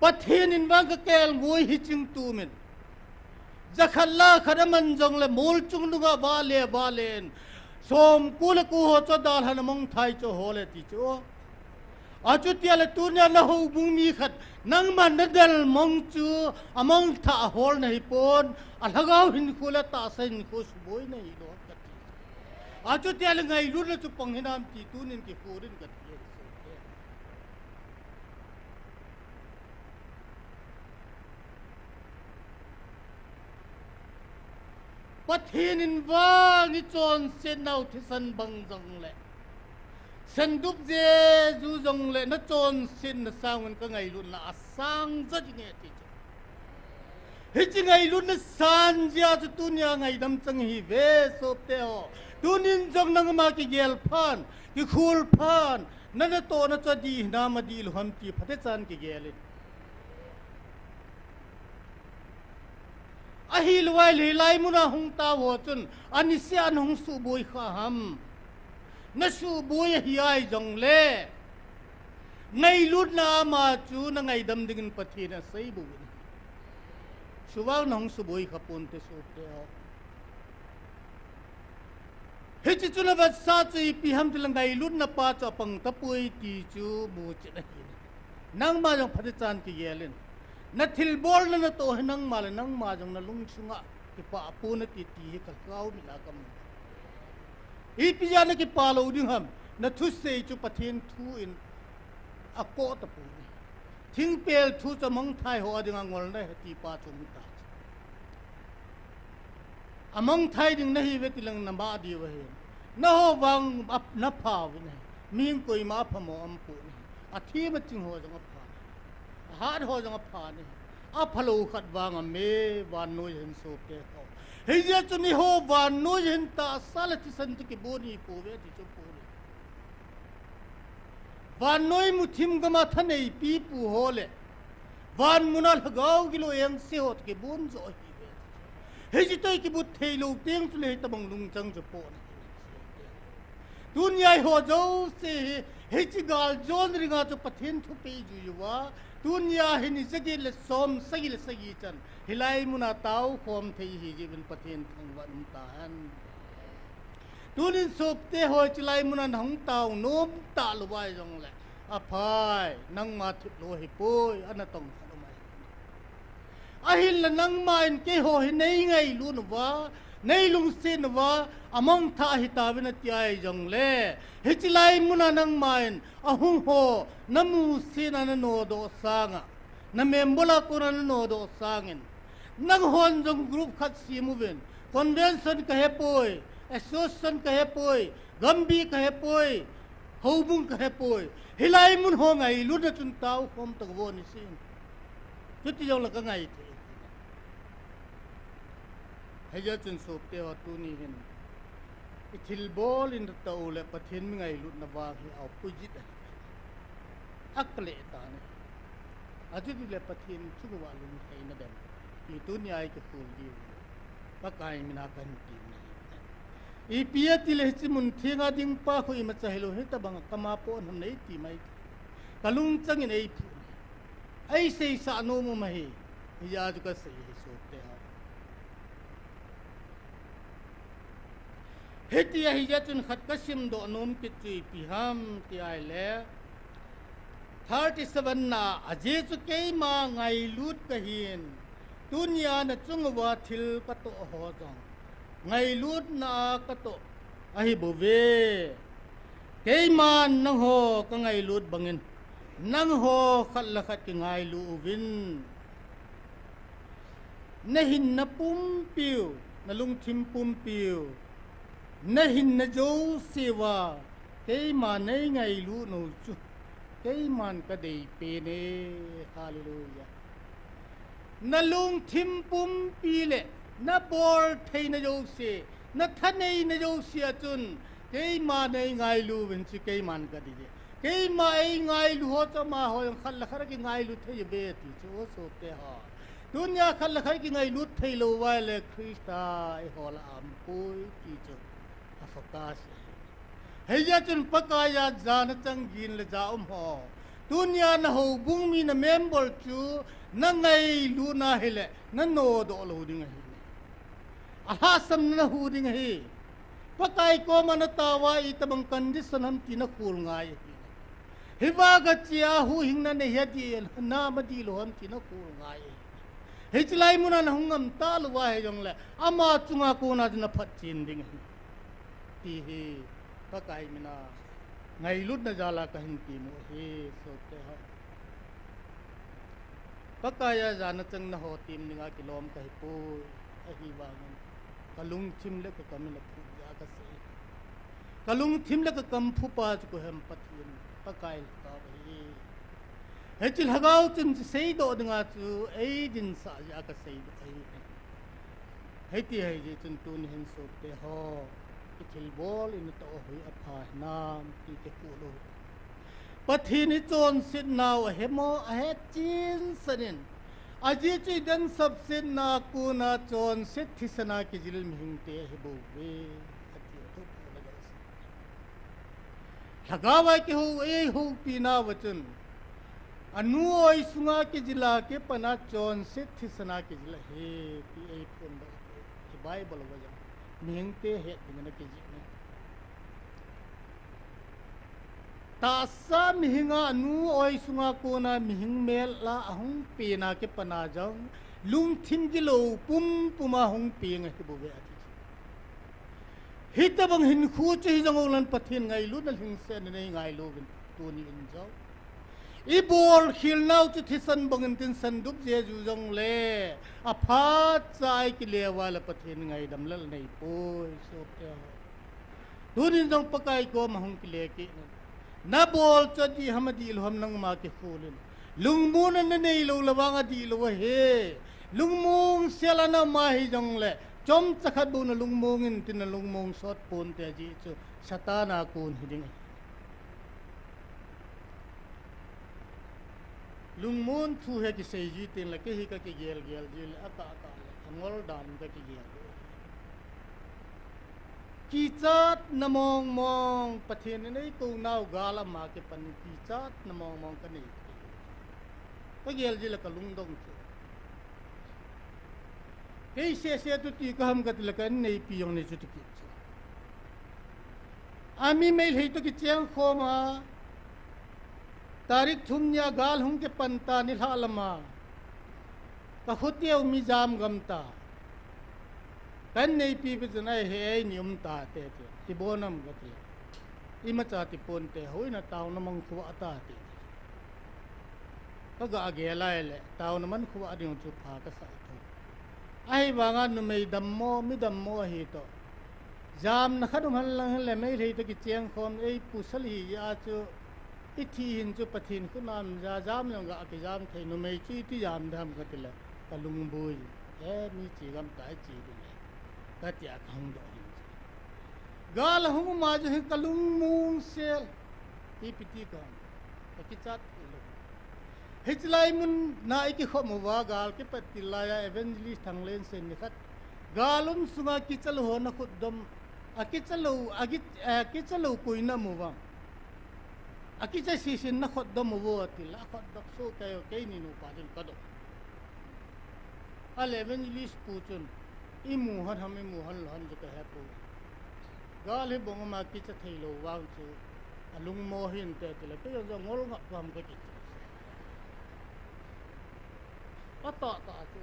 Pathen in vang kakelngoi hi chingtumin, jakhat lah khat aman jongle mol chungnunga vale valen, Som ko le ko ho chu adalhan among thai chu ahol e ti chu. Achuti le tunia na houbung mi khat, nangma nadel mong chu among thah ahol nahi pon, alhagao hinkho le tahsa hinkho suboi nahi lou kati. Achuti le ngailutna chu pang hinam ti tunin kikhorin kati. Pathen in vang ichonset nau thisan bang jongle, sendup jeju jongle nachonsetna sangun kangailutna asang jat inge ti chu. Hiche ngailutna san jeh a chu tunia ngaidam chang ihiuve sopte ho. Tunin jong nangma kigel phan, kikhol phan, na natohna chu adih hinam adih lou ham ti phatechan kigel in. Ahilou ahile hilai muna hung tao ho chun, anisea nahung suboi kha ham. Nasuboi ahi jongle, ngailutna ama chu nangaidam dingin Pathen in asei bouvin. Suvang nahung suboi kha ponte sopte ho. Hiche chu navetsah chu ipi ham tile ngailutna pa chu apang tapoi ti chu muchet ahi. Nangma jong phatechan kigel in. Nathilbolna natoh hi nangma le nangma jong nalungsunga kipah pon nati ti hi kalhagao mit a kamu. Ipi jeh a nakipah lou ding ham, nathusei chu Pathen thu in akoh tapoi. Thingpel thu chu among thai ho adinga ngolna ahi ti pa chu umta. Among thai ding nahiuve tileng namah diu ahi. Naho vang ap-, napha uvin ahi. Mihing koima aphamo aumpon ahi. Athem aching ho jong aphan ahi. Ahat ho jong aphan ahi. Aphalou khat vang aume, vannoi hin sopte ho. Hijeh chun eiho vannoi hin tahsa le thisan chu kibon ipouve ti chu pole. Vannoi muthim gama thanei pipu ho le van muna lhagao gilou engse ho toh kibon joh ahiuve. Hiche toh kibut theilou teng chule hitobang lungchang chu pon ahi. Tunia eiho jouse hi, hiche galjona dinga chu Pathen thupeh ijui uva, tunia hi ni jaget le som sagi le sagi chan hilai muna taokhom thei ihi jeh uvin Pathen thangvah in umtahen. Tunin sopte ho, hiche lai muna nahung tao nom talou ahi jongle, aphai, nangma thip lou ahipoi, ana tong khat um ahi. Ahinla nangma in keiho hi neingailut uva, neilungset uva, among thah ahitauvin ati ahi jongle, hiche lai muna nangma in ahung ho namusetna nanodoh sanga, namembol a kona nanodoh sangin, nanghon jong group khat sem uvin, convention kahepoi, association kahepoi, gambi kahepoi, houbung kahepoi. Hilai mun ho ngailutna chun taokhom tauvo nisin. Chuti jongle kangai thei. Hijeh chun sopte ho, tuni hin ithilbol in tao le Pathen mi ngailutna vang hi opposite ahi. Akile tan ahi. Achuti le Pathen chunga lungtheina dem. I tunia ikikhol diu, Pakai mina kahin temna ahi. Ipi ati le hiche mun thenga ding pa khu imacha hilou, hitobanga kama pon ham neiti mai. Kalungchang in eiphu. Eiseisah nom um ahi. Hijeh a chu kasei ahi sopte ho. Hiti ahijeh chun khat kasimdoh nom kit chu ipi ham ti ahile, thirty seven na, ajeh chu keima ngailut kahin, tunia nachung uva thil katoh ho jong ngailutna a katoh ahibouve. Keiman nangho kangailut bangin, nangho khat le khat kingailu uvin. Nahinna pumpiu, nalungthim pumpiu, nahinna jouseuva keima neingailut nau chu keiman kadeipen e. Hallelujah. Nalungthim pumpi le naboltheina jouse, nathaneina jouse a chun keima neingailu uvin chu keiman kadei e. Keima eingailu ho chu amaho jong khat le khat akingailu thei uve ti chu, o sopte ho. Tunia khat le khat kingailut theilou uva ahile Christa eiho lah a aumpoi ti chu a focus ahi. Hijeh chun Pakaiya jana chang gin le ja um ho, tunia nahoubung mi namembol chu nangailutna hile nanodoh lou ding ahi. Alhahsamna nahu ding ahi. Pakai koma nataova itobang condition ham ti nakhol ngai ahi. Hiva gachea huhhingna nahi a di, na madi lou ham ti nakhol ngai ahi. Hiche lai muna nahung ngam talouva hijongle, ama chunga kona chu naphatchen ding ahi. Ti hi, Pakai mina, ngailutna jala kahin temu ahi, soteho. Pakaiya jana chang naho tem dinga kilom kahipoi, ahivangin, kalungthim le kakam in aphuh jeh a kasei. Kalungthim le kakam phupa chu koi ham? Pathen, Pakai Lhagao ahi. Hiche Lhagao chun chu seidoh dinga chu eidinsah jeh a kaseidoh ahi. Hiti ahijeh chun tuni hin soteho, ithilbol in natoh u hi apha hinam ti kikhuh lou. Pathen ichonsetnau ahemo, ahetchensan in. Ajeh chu idensahsetna a kona chonset thisan a kijil mihingte ahibouve, ati a thuphon agasei. Lhagao a kihou, eihoupinauva chun, anu oi sunga kijil a kipana chonset thisan a kijil ahi, ti eiphondoh. Hi Bible uva jong, mihingte het dingin akijih e. Tahsa mihinga anu oi sunga kona mihing mel a ahung pena kipana jong, lungthim gilou pumpuma hung peng ahibouve ati. Hitobang hinkho chu hijong ulen Pathen ngailutna lhingsetna nei ngailu uvin tuni in jong. Ibolkhelnau chu thisan bangin tinsan dup jeh a ju jongle, aphatcha a ikile uva le Pathen ngaidam lel neipoi, soteho. Tunin jong Pakai koma hung kile kit in. Nabol chu adih ham adihlou ham nangma kikhol in. Lungmonna naneilou le vang adihlou ahi. Lungmong sel a na um ahijongle, chomcha khat bou nalungmong in tin nalungmong sot ponte ajeh chu Satan a kon hiding ahi. Lungmon thu hi kisei ji tengle kei hi kakigel gel ji le akah kah le angol dan in kakigel. Kichatna mong mong, Pathen in eikou nau gal ama kipan kichatna mong mong kanei. Kagel ji le kalungdong chu. Kei sese tu ti kaham katile ka inneipi jong nei chu ti kit chu. Ami Meitei toh kicheng khom a, tarik thum nia gal hung kipan ta nilhah lama, kakhuteu mi jam gam ta. Ka inneipi pi chun ahi, eini um tate ti. Ibol nam kati. Imacha ti ponte, houin a taona mang khovah tate. Kaga gel a ahile, taona man khovah ding chu pha kasah thou. Ahivanga numei dammo, mi dammo ahi toh, jamna khat um henlang hile, Meitei toh kicheng khom, ei pasal hi a chu, ithi hin chu Pathen khut a um ja, jam jong ga kijam thei, numei chu iti jam dem katile, kalungboi. E, mi che gam ta che ding e, katia kahung doh hin. Gal ahung um a chu hin kalungmong sel. Ipi ti kahung, kakichat lou. Hichelai mun a ikikhom uva gal kipat til laiya Evangelist Thanglensen nikhat, gal um sunga kicha lou ho nakhut dom, akicha lou, aki, akicha lou koi namu uvem? Akicha sisin nakhut dom uvo atile, akhut dom soh kei o, keini nupa din kadoh. Ahile Evangelist pu chun, imu hon ham, imu hon lou ham chu kahepoi. Gal hi bong ama kicha theilou vang chu, alungmo hinte tile, kei jong ngol ngap ham kati. Atahtah chu.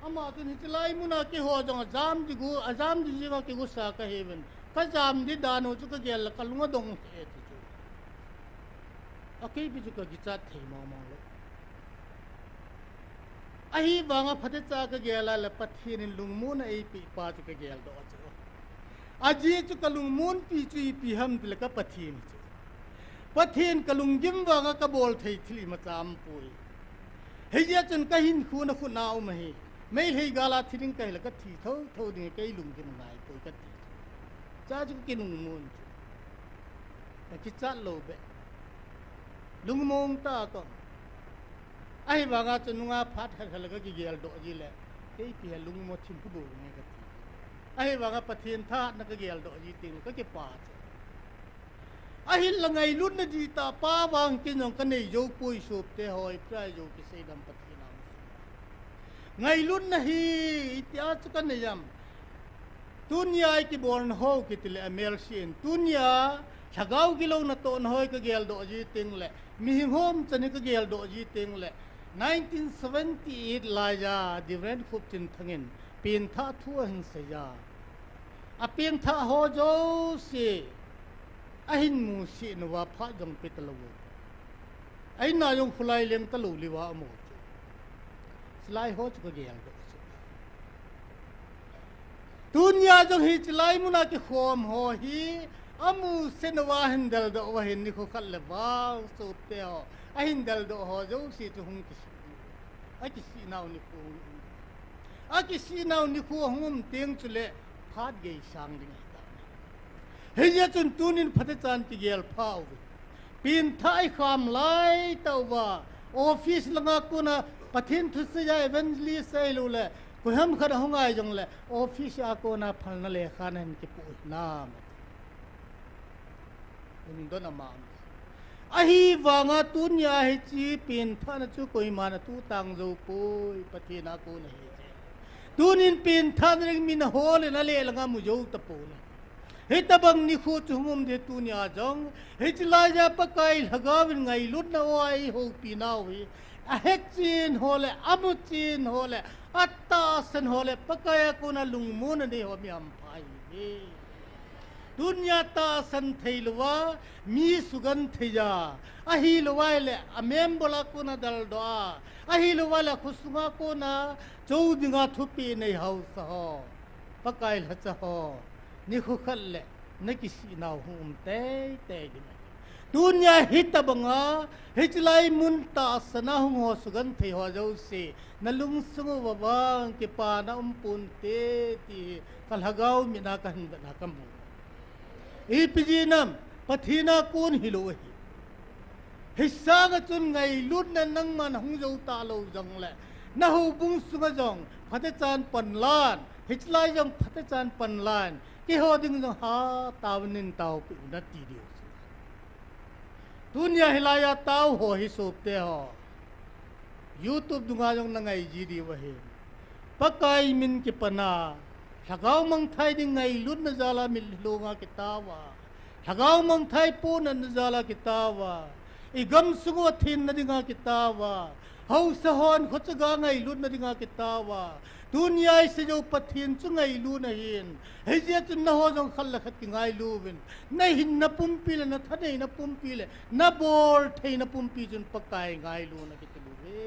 Ama chun hichelai muna keiho jong ajam di gu, ajam di jinga kigosa kahiuvin. Kajam di dan u chu kagel le kalung adong e ti chu. Akeipi chu kakichat thei mong mong lou. Ahivanga phatecha kagel a le Pathen in lungmonna eipeh pa chu kageldoh chu. Ajeh chu kalungmonpi chu ipi ham tile ka Pathen chu. Pathen kalunggim vanga kabol thei thil imacha aumpoi. Hijeh chun kahinkho nakhut a um ahi. Meitei gal a thi ding kahile kathi thotho ding, kei lunggim ngaipoi kati. Cha chu kinungmon chu. Kakichat lou beh. Lungmong tah a ka um. Ahivanga chu nunga phat khat khat le kakigeldoh ji le, keipi hi lungmo thim khu bou nge kati. Ahivanga Pathen thahatna kageldoh ji teng kakipah chu. Ahinla ngailutna dihtah pa vang ken jong kanei joupoi sopte ho, ipi a jou kiseidam Pathen a um. Ngailutna hi itia chu kanei am? Tunia i kibolna ho kiti le amel sin. Tunia lhagao gilou natohna ho i kageldoh ji teng le, mihing ho umchan i kageldoh ji teng le, nineteen seventy-eight laiya Reverend Khupchinthang in pengthah thu ahin seiya, apengthah ho jouse ahin musetnauva phat jong petalou. Aina jong khulai leng talou liva amo chu. Chulai ho chu kageldoh chu. Tunia jong hiche lai muna kikhom ho hi amusetnauva ahin deldoh uva hin nikho khat le vang sotte ho, ahin deldoh ho jouse chu hung kisih, akisihnau nikho hung um. Akisihnau nikho hung um teng chule phat gei sang ding ahitai. Hijeh chun tunin phatechan kigel pha uvin. Pengthah i kham laitah uva, office langa kona Pathen thuseiya evangelist ahiloule koiham khat ahung ngai jongle, office a kona phalna lekha nahin kipoh hinam, hung don amam. Ahivanga tunia hiche pengthahna chu koiman atutang jou poi, Pathen a kon ahi. Tunin pengthahna ding min ahol in aleh langa mu jou tapon ahi. Hitobang nikho chu hung um ding tunia jong, hiche laiya Pakai lhagaovin ngailutna hoa eihoupinau hi, ahechen ho le, amuchen ho le, atahsan ho le, Pakai a kona lungmonna nei ho mi hampha ahiuve. Tunia tahsan theilouva, mi sugentheiya, ahilouva ahile amembol a kona deldoh a, ahilouva ahile khosunga kona chou dinga thupeh nei haosa ho, Pakai lhacha ho, nikho khat le nakisihnau hung um teitei ding ahi. Tunia hitobanga, hiche lai mun tahsana hung ho sugenthei ho jouse, nalungsung uva vang kipana umponte ti hi kalhagao mitna kahin vetna kamu. Ipi jeh ham, Pathen a kon hilou ahi. Hisanga chun ngailutna nangman hung jou talou jongle, nahoubung sunga jong phatechan panlan, hiche lai jong phatechan panlan, keiho ding jong hataovin neitaopeh un nati diu chu. Tunia hilaiya tao ho hi sotte ho, YouTube dunga jong nangai ji diu ahi. Pakai min kipana, lhagao mangthai ding ngailutna jala mitlhi longa kitaova, lhagao mangthai ponatna jala kitaova, igamsung uva thenna dinga kitaova, haosa hon khochaga ngailutna dinga kitaova, tunia isei jou Pathen chu ngailut ahin. Hijeh chun nangho jong khat le khat kingailuvin, nahinna pumpi le, nathaneina pumpi le, naboltheina pumpi chun Pakai ngailutna kiti bouve.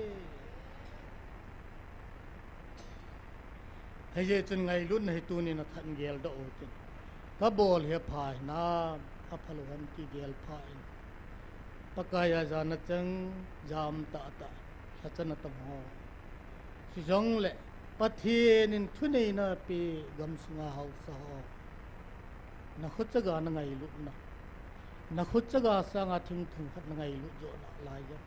Hijeh chun ngailutna hi tunin athat in geldoh utin. Kabol hi apha hinam, aphalou ham ti gel pha in. Pakai a jana chang, jam tahtah, lhachana tong ho, chujongle Pathen in thuneina pe gamsunga haosa ho, nakhochaga nangailutna, nakhochaga sanga thingphung khat nangailut joh nalai jong,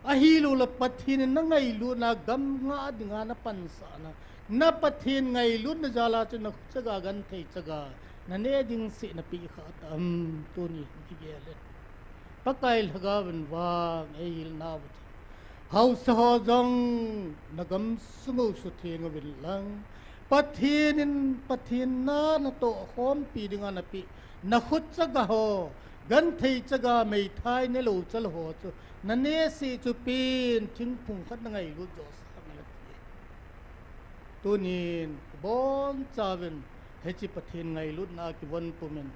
ahiloule Pathen in nangailutna gam ngah dinga napansahna, na Pathen ngailutna jala chu nakhochaga genthei chaga naneh ding seh napeh khah tam, tuni hin kigel in. Pakai lhagaovin vang eihilnauva chu, haosa ho jong nagamsung u sutheng uvin lang, Pathen in Pathen na natohkhompi dinga napeh, nakhochaga ho, genthei chaga meithai nelou chal ho chu naneh seh chu pen thingphung khat nangailut joh sanga nati. Tunin abonchauvin hiche Pathen ngailutna a kivon pumin,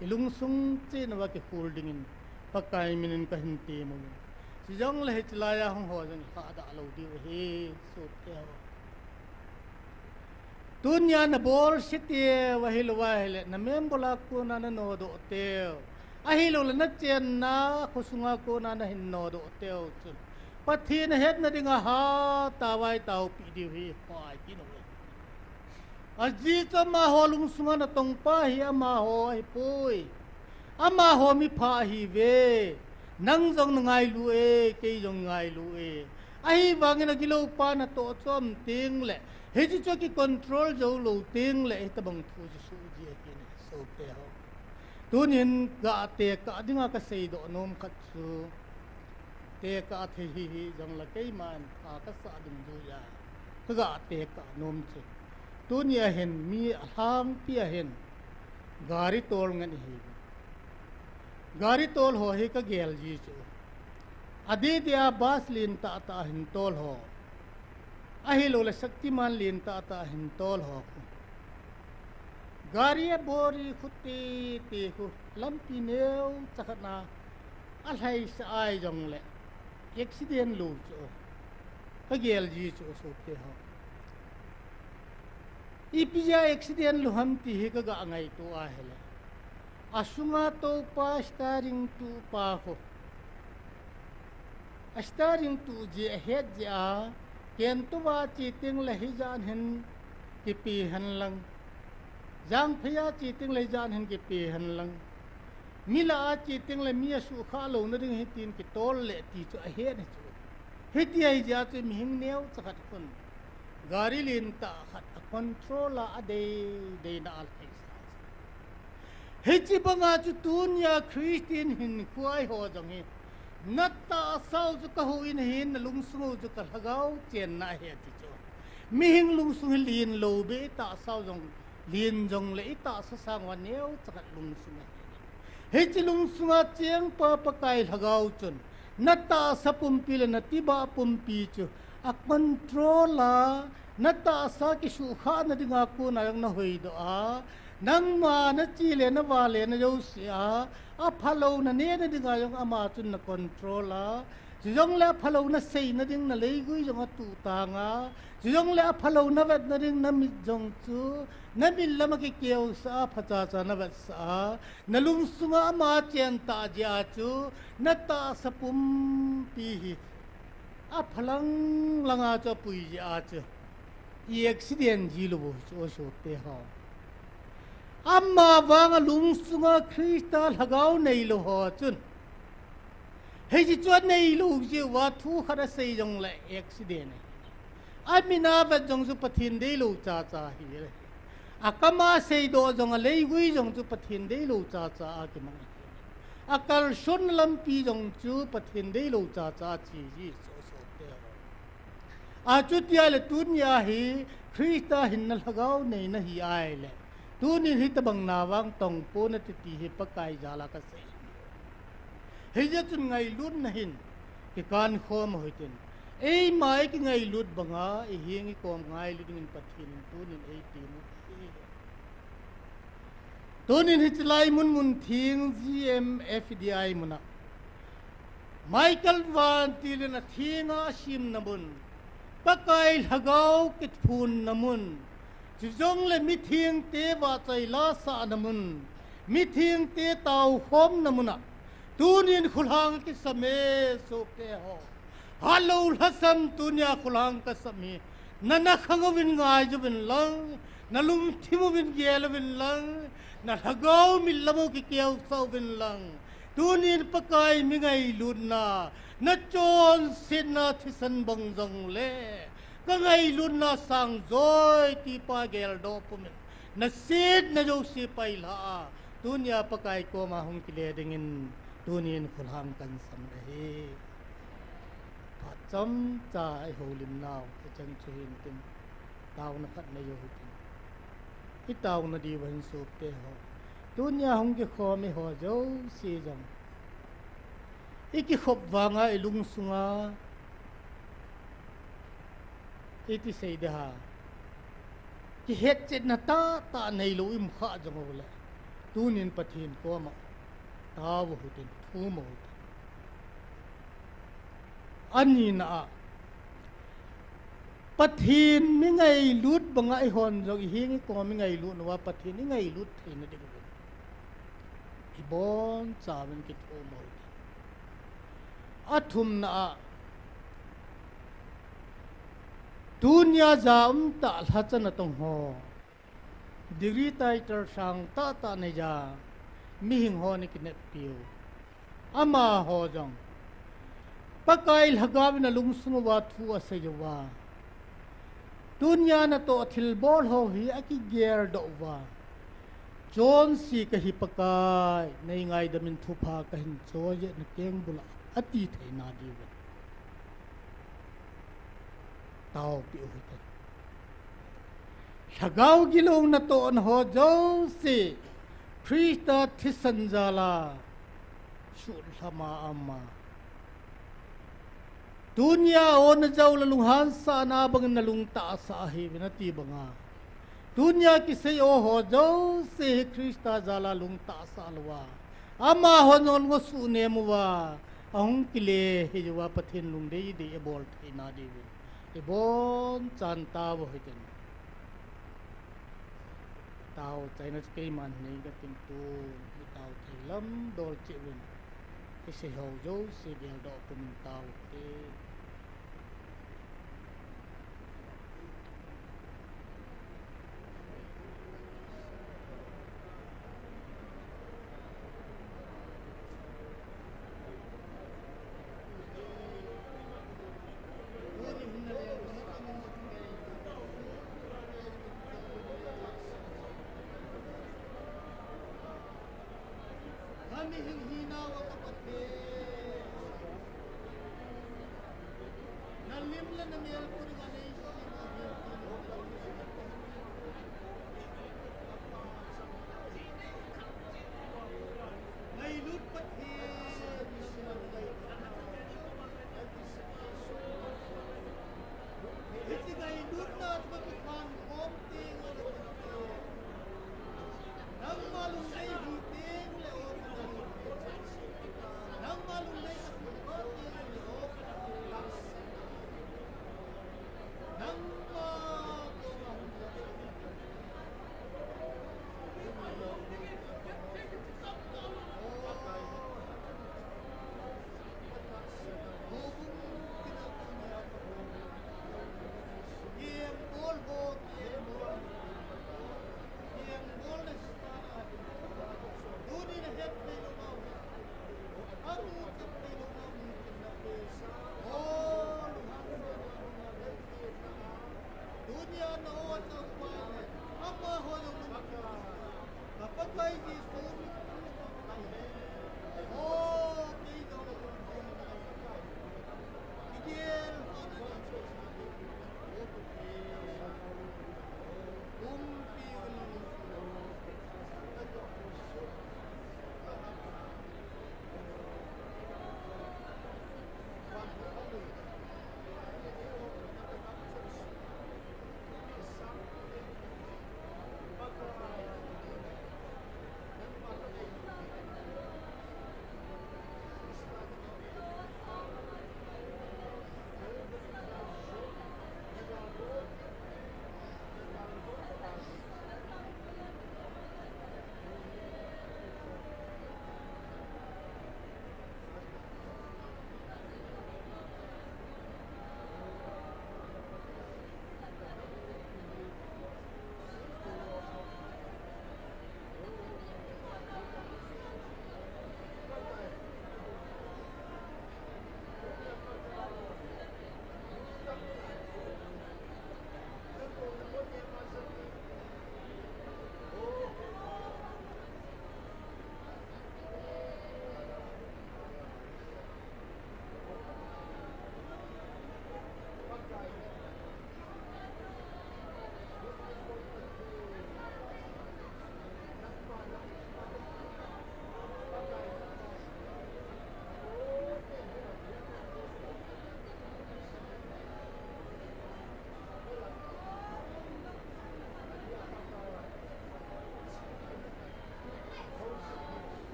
ilungsung cheh uva kikhol dingin Pakai minin kahin temun. Chujongle hiche laiya hung ho jong ilhadah lou diu ahi, sotte ho. Tunia nabolse teu ahilouva ahile, namembol a kona nanodoh teu, ahiloule nachenna khosunga kona nahin nodoh teu chun, Pathen ahetna dinga hatah a vai taopeh diu hi pha kit uve. Ajeh chu amaho lungsunga natongpa hi amaho ahipoi. Amaho mipha ahiuve. Nang jong nangailu e, kei jong ngailu e. Ahivangin agiloupa natoh chom tengle, hiche chu akicontrol joulou tengle, hitobang thu chu soh ji ahi, sotte ho. Tunin gah tekah dinga kaseidoh nom khat chu, tekah thei hih jongle keiman pha kasah dungjuiya kagah tekah nom chu, Tunia hin mi alhangpi a hin gari tol ngen ihi. Gari tol ho hi kagel ji chu. Adeh deh a bus lentah tah a hin tol ho. Ahilouleh Shaktiman lentah tah a hin tol ho khu. Gari a bori khu tete khu lampi neocha khat na alhaisah a jongleh accident lou chu. Kagel ji chu sopi ho. Ipi jeh a accident lou ham ti hi kaga ngaito ahile. Asunga toupa steering tupa ho. A steering tu jeh ahet jeh a, ken tua che tengleh hijan hin kipe hen lang. Jangphei a che tengleh hijan hin kipe hen lang. Mi lah a che tengleh mi asuhkhah louna ding hitin kitol le ti chu ahet hi chu. Hiti ahi jeh a chu mihing neocha khat khun gari lentah khat a control a adei deina alhaisah. Hiche banga chu tunia Christian hinkho a eiho jong hi. Natahsau chu kahou in ahin, nalungsung u chu kalhagao chenna ahi ati chu. Mihing lungsung hi len lou beh, itahsau jong len jongleh itahsa sang uva neocha khat lungsung ahi. Hiche lungsunga chengpa Pakai lhagao chun natahsa pumpi le natibah pumpi chu a control a, natahsa kisuhkhahna dinga kona jong nahoidoh a, nangma nache le navale na jouse a, aphalou naneh na dinga jong ama chun na control a, chujongleh aphalou naseina ding naleigui jong atuhtang a, chujongleh aphalou navetna ding namit jong chu namit lam a kikeusah a, phachacha navetsah a, nalungsunga ama chentah jeh a chu natahsa pumpi hi aphalang langa chu apui jeh a chu i accident ji lou u chu sopi ho. Ama vanga lungsunga Christa lhagao neilou ho chun hiche chu aneilou jeh uva thu khat asei jongleh accident ahi. Amin a vet jong chu Pathen deilou chacha ahi. Akam a seidoh jong aleigui jong chu Pathen deilou chacha a kimang ahi. Akalson lampi jong chu Pathen deilou chacha ache ji sopi ho. Achuti ahile tunia hi Christa hinna lhagao nei nahi ahile, tunin hitobang na vang tongpon nate ti hi Pakai jal a kasei. Hijeh chun ngailutna hin kikankhom u hitin. Eima ikingailut banga iheng ikom ngailu dingin Pathen in tunin eitem u ahi. Tunin hiche lai mun mun theng G M F D I mun a Michael Van Til in athenga asemna mun, Pakai lhagao kiphonna mun, chujongle mithengte vahchoi lasahna mun, mithengte taokhomna mun a tunin khulhang kisam e sopi ho. Hatlou lhasam tunia khulhang kasam hi. Na, nakhang uvin ngai uvin lang, nalungthim uvin gel uvin lang, nalhagao mit lam u kikeusah uvin lang. Tunin Pakai mi ngailutna, nachonsetna thisan bang jongle kangailutna sang joi ti pa geldoh pumin, nasetna jouse pailha a, tunia Pakai koma hung kile dingin tunin khulhang kahin sam ahi. Phat chomcha ihoulimnau hichan chu hintin, taona khat nei u hitin. Itaona diuva hin sopi ho, tunia hung kikhom eiho jouse jong ikikhop vanga ilungsunga iti sei ding ham, kihetchetna tahtah neilou ium khah jong uleh, tunin Pathen koma tao u hitin, thum u hitin. Anina a, Pathen mi ngailut banga eihon jong iheng ikom ingailut uva Pathen ingailut theina ding uvin ibonchauvin kithum u hitin. Athumna a, tunia ja umtah lhacha natong ho, degree title sang tahtah nei a mihing ho nei kineppiu, amaho jong Pakai lhagaovin alungsung uva thu asei uva, tunia natoh thilbol ho hi akigeldoh uva, chonse kahi Pakai, nei ngaidamin thupha kahin choi e nakengbul a, ati theina diuvin taopeh u hitin. Lhagao gilou natohna ho jouse Christa thisan jal a sutlhama ama. Tunia o najou le lunghan sahna bangin nalung tahsa ahiuvin ati banga. Tunia kisei o ho jouse hi Christa jal a lung tahsa louva, amaho nol ngo sunem uva, ahung kile hih uva Pathen lungdei dei ibol theina diuvin. Ibonchan tauvo hitin. Tao chaina chu keiman nei kating tun, itao thei lam dol cheh uvin. Isei ho jouse geldoh pumin tao te.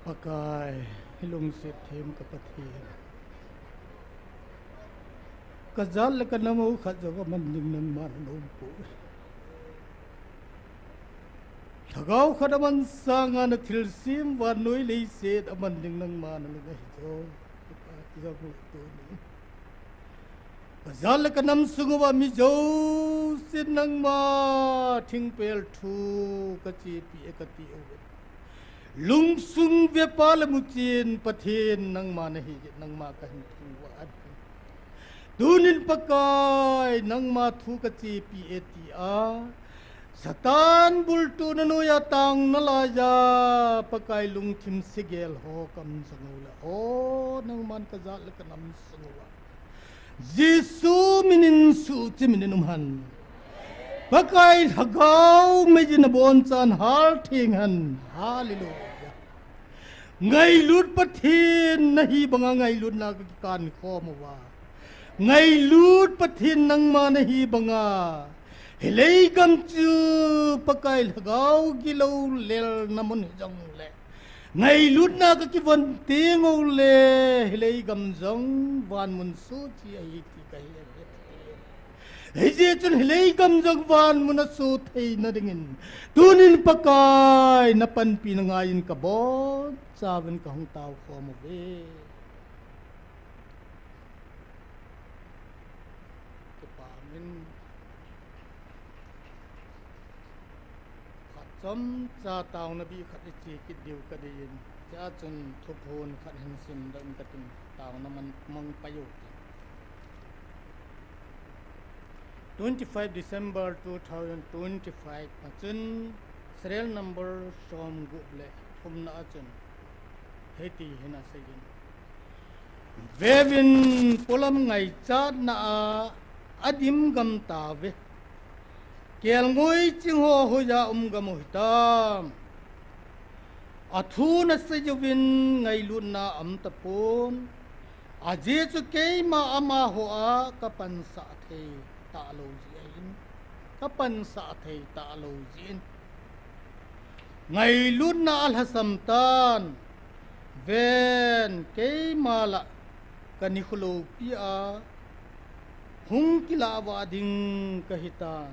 Pakai, lungset them ka Pathen. Ka jat le ka nam ho khat jong aman ding nangma naum poi. Lhagao khat aman sanga na thilsem vannoi leiset aman ding nangma nalung ahi jo. Pakai, jong le tuni ka jat le ka nam sung uva mi jousen nangma thingpel thu ka chepi e kati uve. Lungsung vepa le muchen Pathen nangma nahi, nangma kahin thangvah e. Tunin Pakai, nangma thu ka chepi e tia Satan bultuhna noiya tang nalaiya Pakai lungthim segel ho ka um jong uleh, o nangman ka jat le ka nam sung uva Jesu minin suhchim in um hen. Pakai Lhagao mei in aboncha'n haltheng hen. Hallelujah. Ngailut Pathen nahi banga ngailutna ka kikan khom uva, ngailut Pathen nangma nahi banga hilei gam chu Pakai Lhagao gilou lelna mun hijongle, ngailutna ka kivon teng uleh hilei gam jong vanmun sohchih ahi ti kahe e. Hijeh chun hilei gam jong vanmun asoh theina dingin tunin Pakai na panpina ngaiyin ka bonchauvin ka hung tao khom uve. Kipa umin. Phat chomcha taona bih khat i che kit diu ka deiyin, chua chun thuphon khat hin simdoh in ka tin, taona mang pai u hite. Twenty-five December two thousand twenty-five a chun serial number somgup le thumna a chun hiti hin aseiyin. Veuvin, polam ngaichatna a adim gam tauve. Kelngoi ching ho hoiya um gam u hitam. Athu nasei uvin ngailutna aum tapon. Ajeh chu keima amaho a ka pansah thei talou jeh ahin. Ka pansah thei talou jeh in. Ngailutna alhasam tan. Ven, keima lah ka nikho loupi a hung kilah vah ding ka hitan.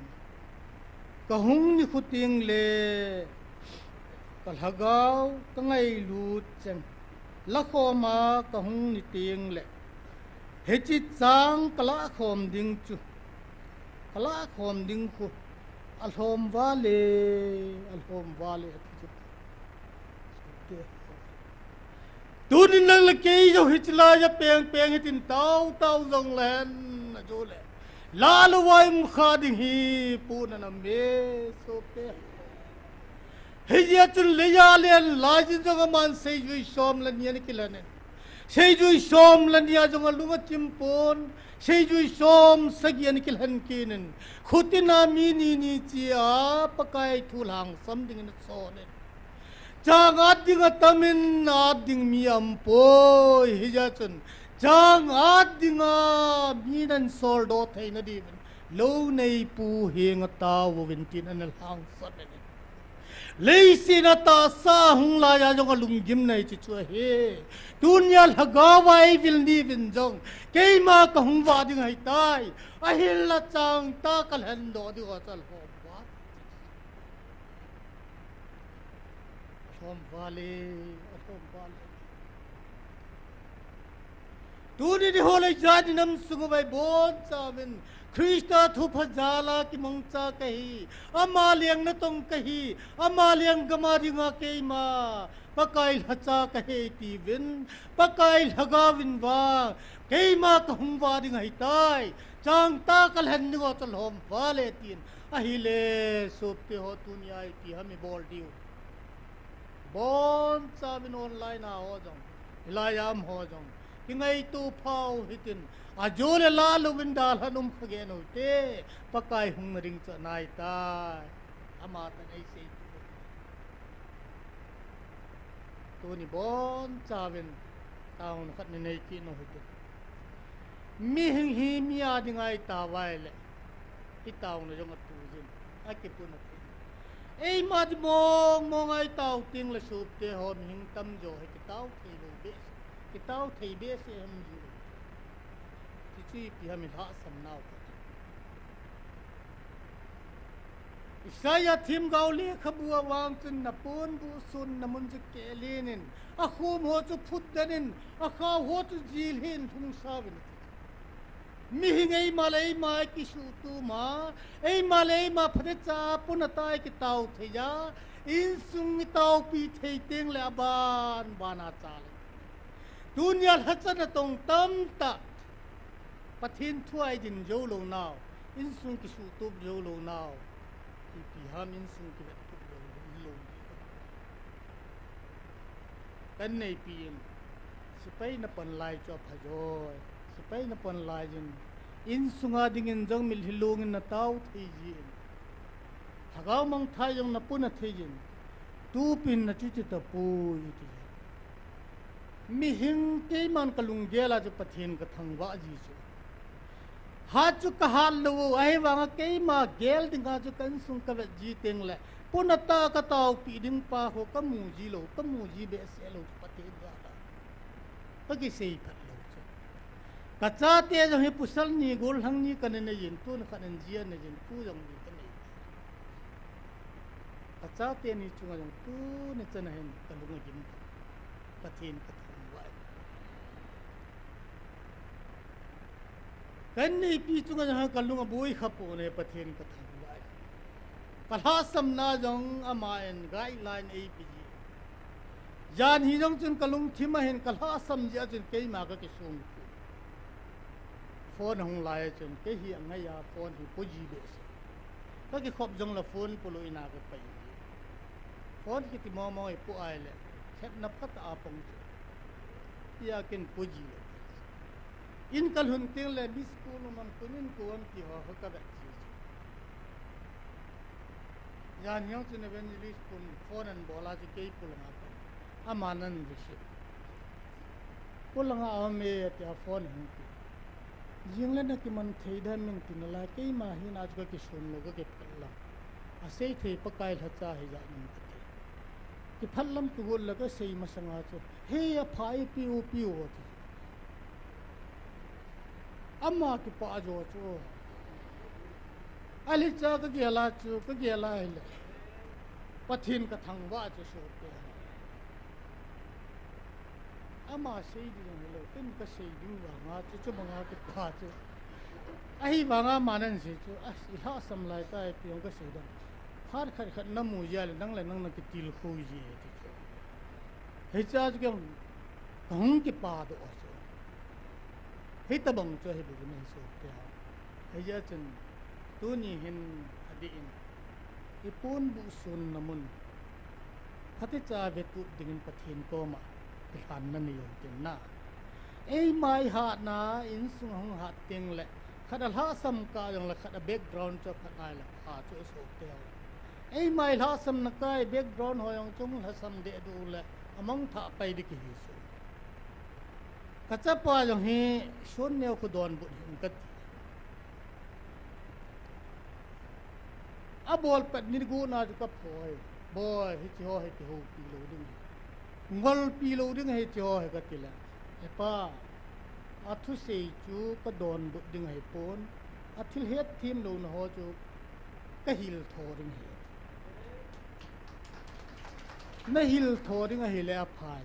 Ka hung nikho teng le ka lhagao ka ngailut cheng lakhom a ka hung ni teng le, hiche chang ka lahkhom ding chu, ka lahkhom ding khu alhom vale, alhom vale ati chu. Tunin nang le kei jong hiche laiya pengpeng hitin tao tao jong leng, ajole lah louva um kha ding hi puna nam e, sopi. Hijeh chun leiya alen laijin jong aman seijui som le ni ana kilhen in. Seijui som le ni a jong alung achim pon, seijui som sagi ana kilhen kit in. Khutina mi ni ni che a Pakai thu lhangsam dingin asol in. Chang at ding atam in, at ding mi aumpoi, hijeh chun chang at dinga mi nan soldoh theina diuvin lou neipu henga tao uvin tin ana lhangsam in. Leiset a tahsa hung laiya jong alunggim nei chu chu ahi. Tunia lhagao a eivil ni uvin jong, keima ka hung vah ding ahitai. Ahinla chang tah ka lhendoh diu chu alhom vale. Alhom vale, alhom vale. Tuni nikho le jani nam sung uva ibonchauvin Christa thupha jal a kimangcha kahi, ama leng natong kahi, ama lenggam a dinga keima Pakai lhacha kahi tiuvin, Pakai lhagao in vang keima ka hung vah ding ahitai, chang tah ka lhen ding u chu alhom vale tin. Ahile sopi ho, tunia ipi ham ibol diu? Bonchauvin online a ho jong, hilaiya um ho jong, kingaito phau hitin, ajole lah louvin dalhan um kha geh u hite, Pakai hung na ding chu anaitai. Ama tan eisei tu. Tuni bonchauvin taona khat nei nei kit u hite. Mihing hi mi a dinga itao uva ahile, itaona jong atuh jin, akipuna thei. Eima di mong mong a itao teng le sopte ho, mihing tamjo hi kitao thei lou behseh, kitao thei behseh ham ji. Hichu ipi ham ilhahsam nau. Isaiah themgao lekhabu a vang chun, naponbuh sunna mun chu kehlin in, akhom ho chu phutden in, akhao ho chu jilhin lhungsauvin ati. Mihing eima le eima kisuhtup ma, eima le eima phatecha puna tah a kitao thei a, insung itaopi thei teng le aban ban a cha le. Tunia lhacha natong tamtah, Pathen thu a idin jou lou nau, insung kisuhtup jou lou nau, ipi ham insung kivettup lou, lou. Kan neipi in, sepai na pan lai chu apha joi. Sepai na pan lai jin, insunga dingin jong mitlhi lungin natao thei jin, lhagao mangthah jong napuna thei jin, tupin nachuti tapoi iti. Mihing keiman kalunggel a chu Pathen kathangvah ji chu. Hat chu kahat lou, ahivanga keima gel dinga chu ka insung kavet ji teng le, puna tah a kataopi ding pa ho kamu ji lou, kamu ji behseh lou chu Pathen jal a. Kakisei phat lou chu. Kachate jong hi pasal ni gollhang ni kana nei jin, tun khat in ji ana nei jin, tu jong ni kanei. Kachate ni chunga jong tuni chan a hin kalung agim. Pathen kathangvah. Kan neipi chunga jong kalung aboi khapon e, Pathen kathangvah. Kalhahsamna jong aman guideline eipe ji. Jan hi jong chun kalungthim a hin kalhahsam jeh a chun keima kakisong. Phone ahung lai a chun kei hi angai a phone hi po ji behseh. Kakikhop jong le phone polou in a kapai. Phone kiti momo hi po ahile, thepna phat a pang chu. Tia ken po ji lou. In kalhun teng le miss call um am, konin kou am ti ho ho kavet ji. Jan hi jong chun evangelist pun phone anabol a chu kei polanga pai. Aman ana receive. Polanga aume tia phone ahung pe. Jing le nakiman thei dem in ti nalai, keima hina chu kakisong lou, kakiphat lou. Asei thei Pakai lhacha hijat in kati. Kiphat lam kigol le kasei masanga chu, he apha e, piu piu ti. Ama kipah jo chu. Alhicha kagel a chu, kagel a hile, Pathen kathangvah chu sohte. Ama sei ding hilou, ken kasei ding vanga chu, chubanga kipah chu. Ahivanga aman asei chu, a, ilhahsam lai tai, ipi jong kasei ding. Phat khat khat namu jia le, nang le nang nakitilkhou ji e ti chu. Hicha chu kei kahung kipa doh a chu. Hitobang chu ahi bouvin ahi sohte. Hijeh chun tuni hin adih in, iponbuh sunna mun phatecha vetup dingin Pathen koma kilhanna nei u hitin na. Eima ihatna, insung ahung hat teng le, khat alhahsam kah jongle khat a background chu aphat nai le pha chu sohte. Eima ilhahsamna kah background ho jong chu lhasam deh diu le, amangthah pai ding kihi soh. Kachapa jong hi, Sonneo khu donbut hih in kati. Abol pet ni gup na chu kaphoi. Boi, hiche ho hi kihoupi lou ding ahi. Ngolpi lou ding ahi hiche ho hi kati le, hepa, athusei chu kadonbut ding ahipon, athil hetthem louna ho chu kahil tho ding ahi. Nahil tho ding ahile aphai,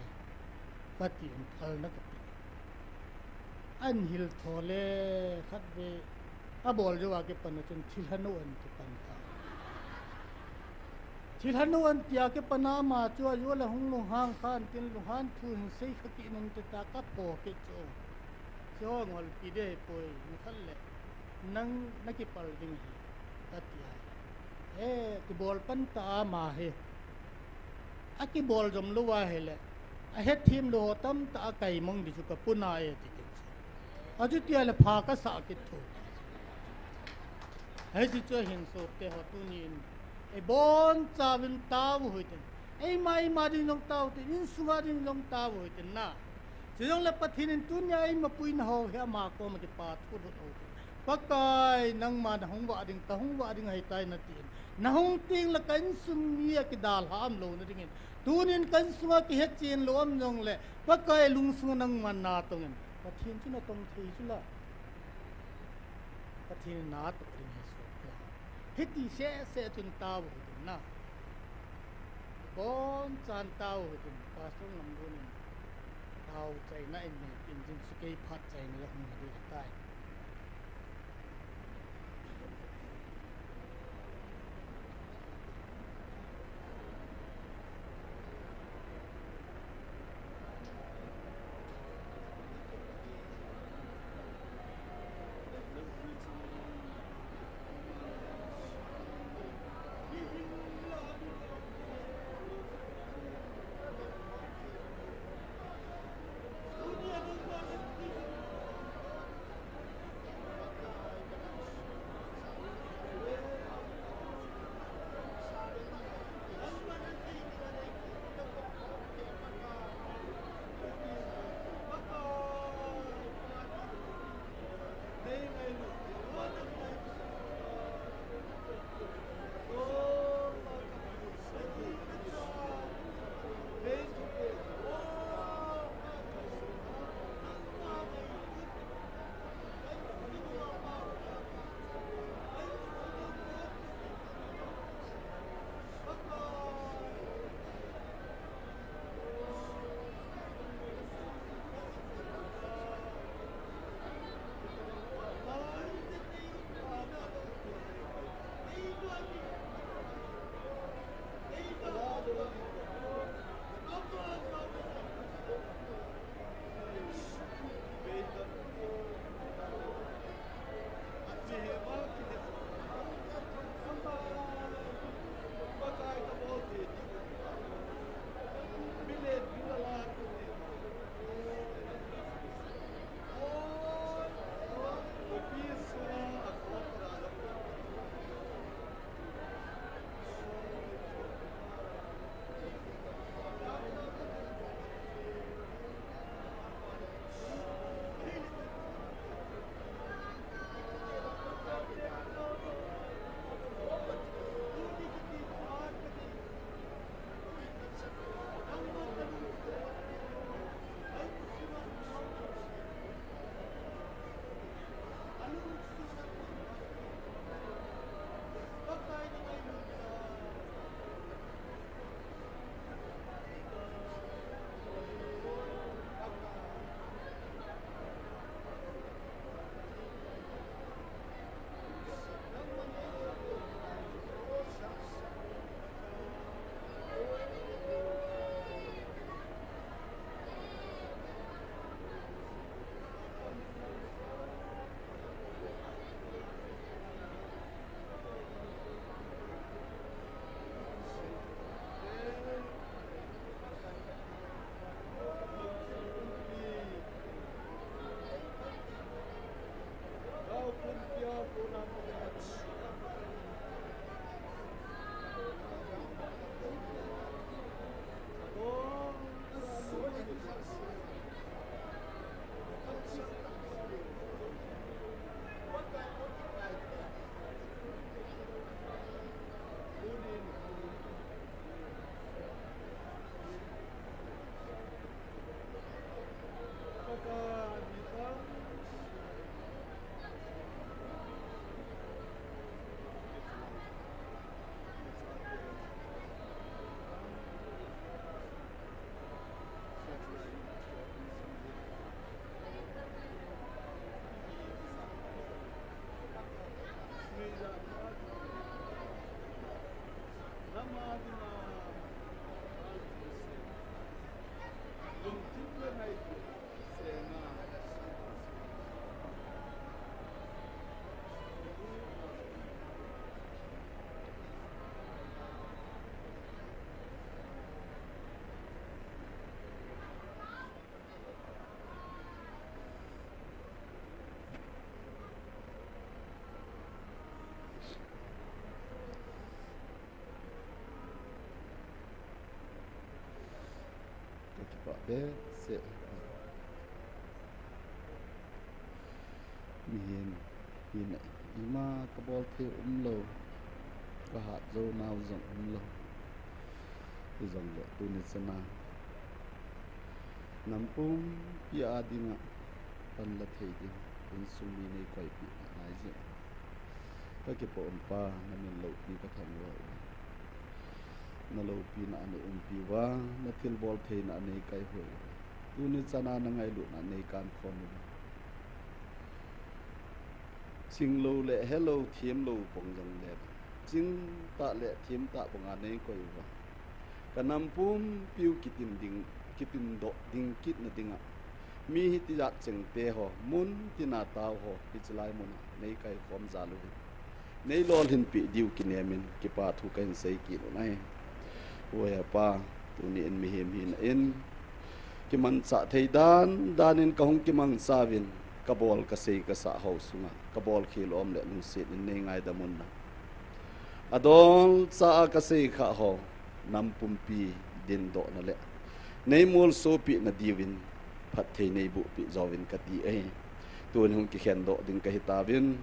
katin phalna kape. Ahin hil tho le khatvei abol jouva kipan a chun thilha nou ahin kipan tai. Thilha nou ahin tia kipan a ama chu ajo le hung lunghang khan tin lunghan thu hin sei kha kit in tia kapho kit chu. Hiche ho ngolpi ding ahipoi, nikhat le nang nakipal ding ahi, kati a. E, kibol pan ta ama hi. Akibol jom lou ahile, ahetthem lou ho tamtah akaimang ding chu kapuna e ti kit chu. Achutia le pha kasah kit thou. Hiche chu ahin sohte ho tunin, ibonchauvin tao u hitin. Eima eima ding jong tao tin, insunga ding jong tao u hitin na. Chujongle Pathen in tunia eimapuina ho hi ama koma kipa thulhut u hitin. Pakai, nangma nahung vah ding, kahung vah ding ahitai natin. Nahung tengle ka insung mi akidalha umlou nadingin. Tunin ka insunga kihetchen lou um jongle, Pakai, lungsunga nangman natongin. Pathen chu natong thei chu la. Pathen in natong ding ahi chu. Hiti seh seh chun tao hitin na. Bonchan tao hitin, Pastor Lamlun in tao chaina in nei tin, jing chu kei phat chaina la hung hi ding ahitai. Ka kipah behseh. Mihem, Ima kabol thei umlou, kahat jou nau jong umlou. Hijongle tuni chana nam pumpi a dinga panla thei ding insung mi neikoipeh nalai jeh. Kakipah um Pa, namin loupi kathangvah uve. Naloupina a neiumpi uva, nathilbol theina a neikaihoi uve. Tuni chana nangailutna a neikankhom uve. Chinglou le helou, themlou bang jongle, chingtah le themtah banga neikoi uva, kanam pumpiu kitin ding, kitindoh ding kitna dinga, mi hitijat chengte ho, mun tina tao ho, hiche lai muna neikaikhom jal uvin, neilolhinpeh diu kinemin, kipa thu kahin sei kit un ahi. Oi Pa, tuni in mihem hina in kimanchah thei dan danin kahung kimangcha uvin, kabol kasei kasah ho sunga kabolkhel um le lungset in neingaidam un lang, adolcha a kasei khah ho, nam pumpi dindohna le neimolsopehna diuvin phatthei neibohpeh jouvin kati ahi. Tuni hung kikhendoh ding kahitauvin,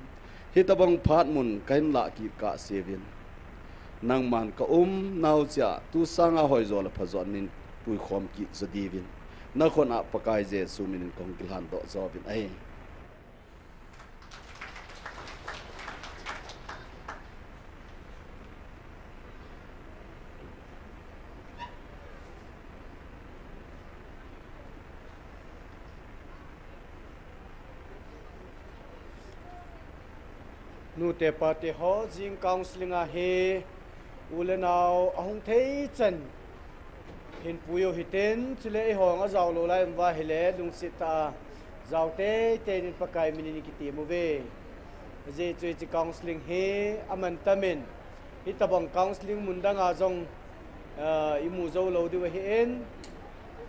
hitobang phat mun kahin lah kit kahseuvin, nangman kaumnau cheh a tu sanga hoijo le phajo a neipuikhom kit jo diuvin, nakhut a Pakai Jesu minin kahung kilhandoh jouvin ahi. Nute pate ho, jing counselling a hi u le nao ahung thei chan hin pui u hitin, chule eihon ajao lou lai um uva ahile lungset tah a jao teitei in Pakai minin ikitem uve. Ajeh chu hiche counselling hi amantam in, hitobang counselling mun danga jong imu jou lou diu ahin,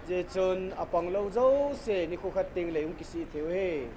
hijeh chun apang lou jouse nikho khat tengle hung kisih thei u ahi.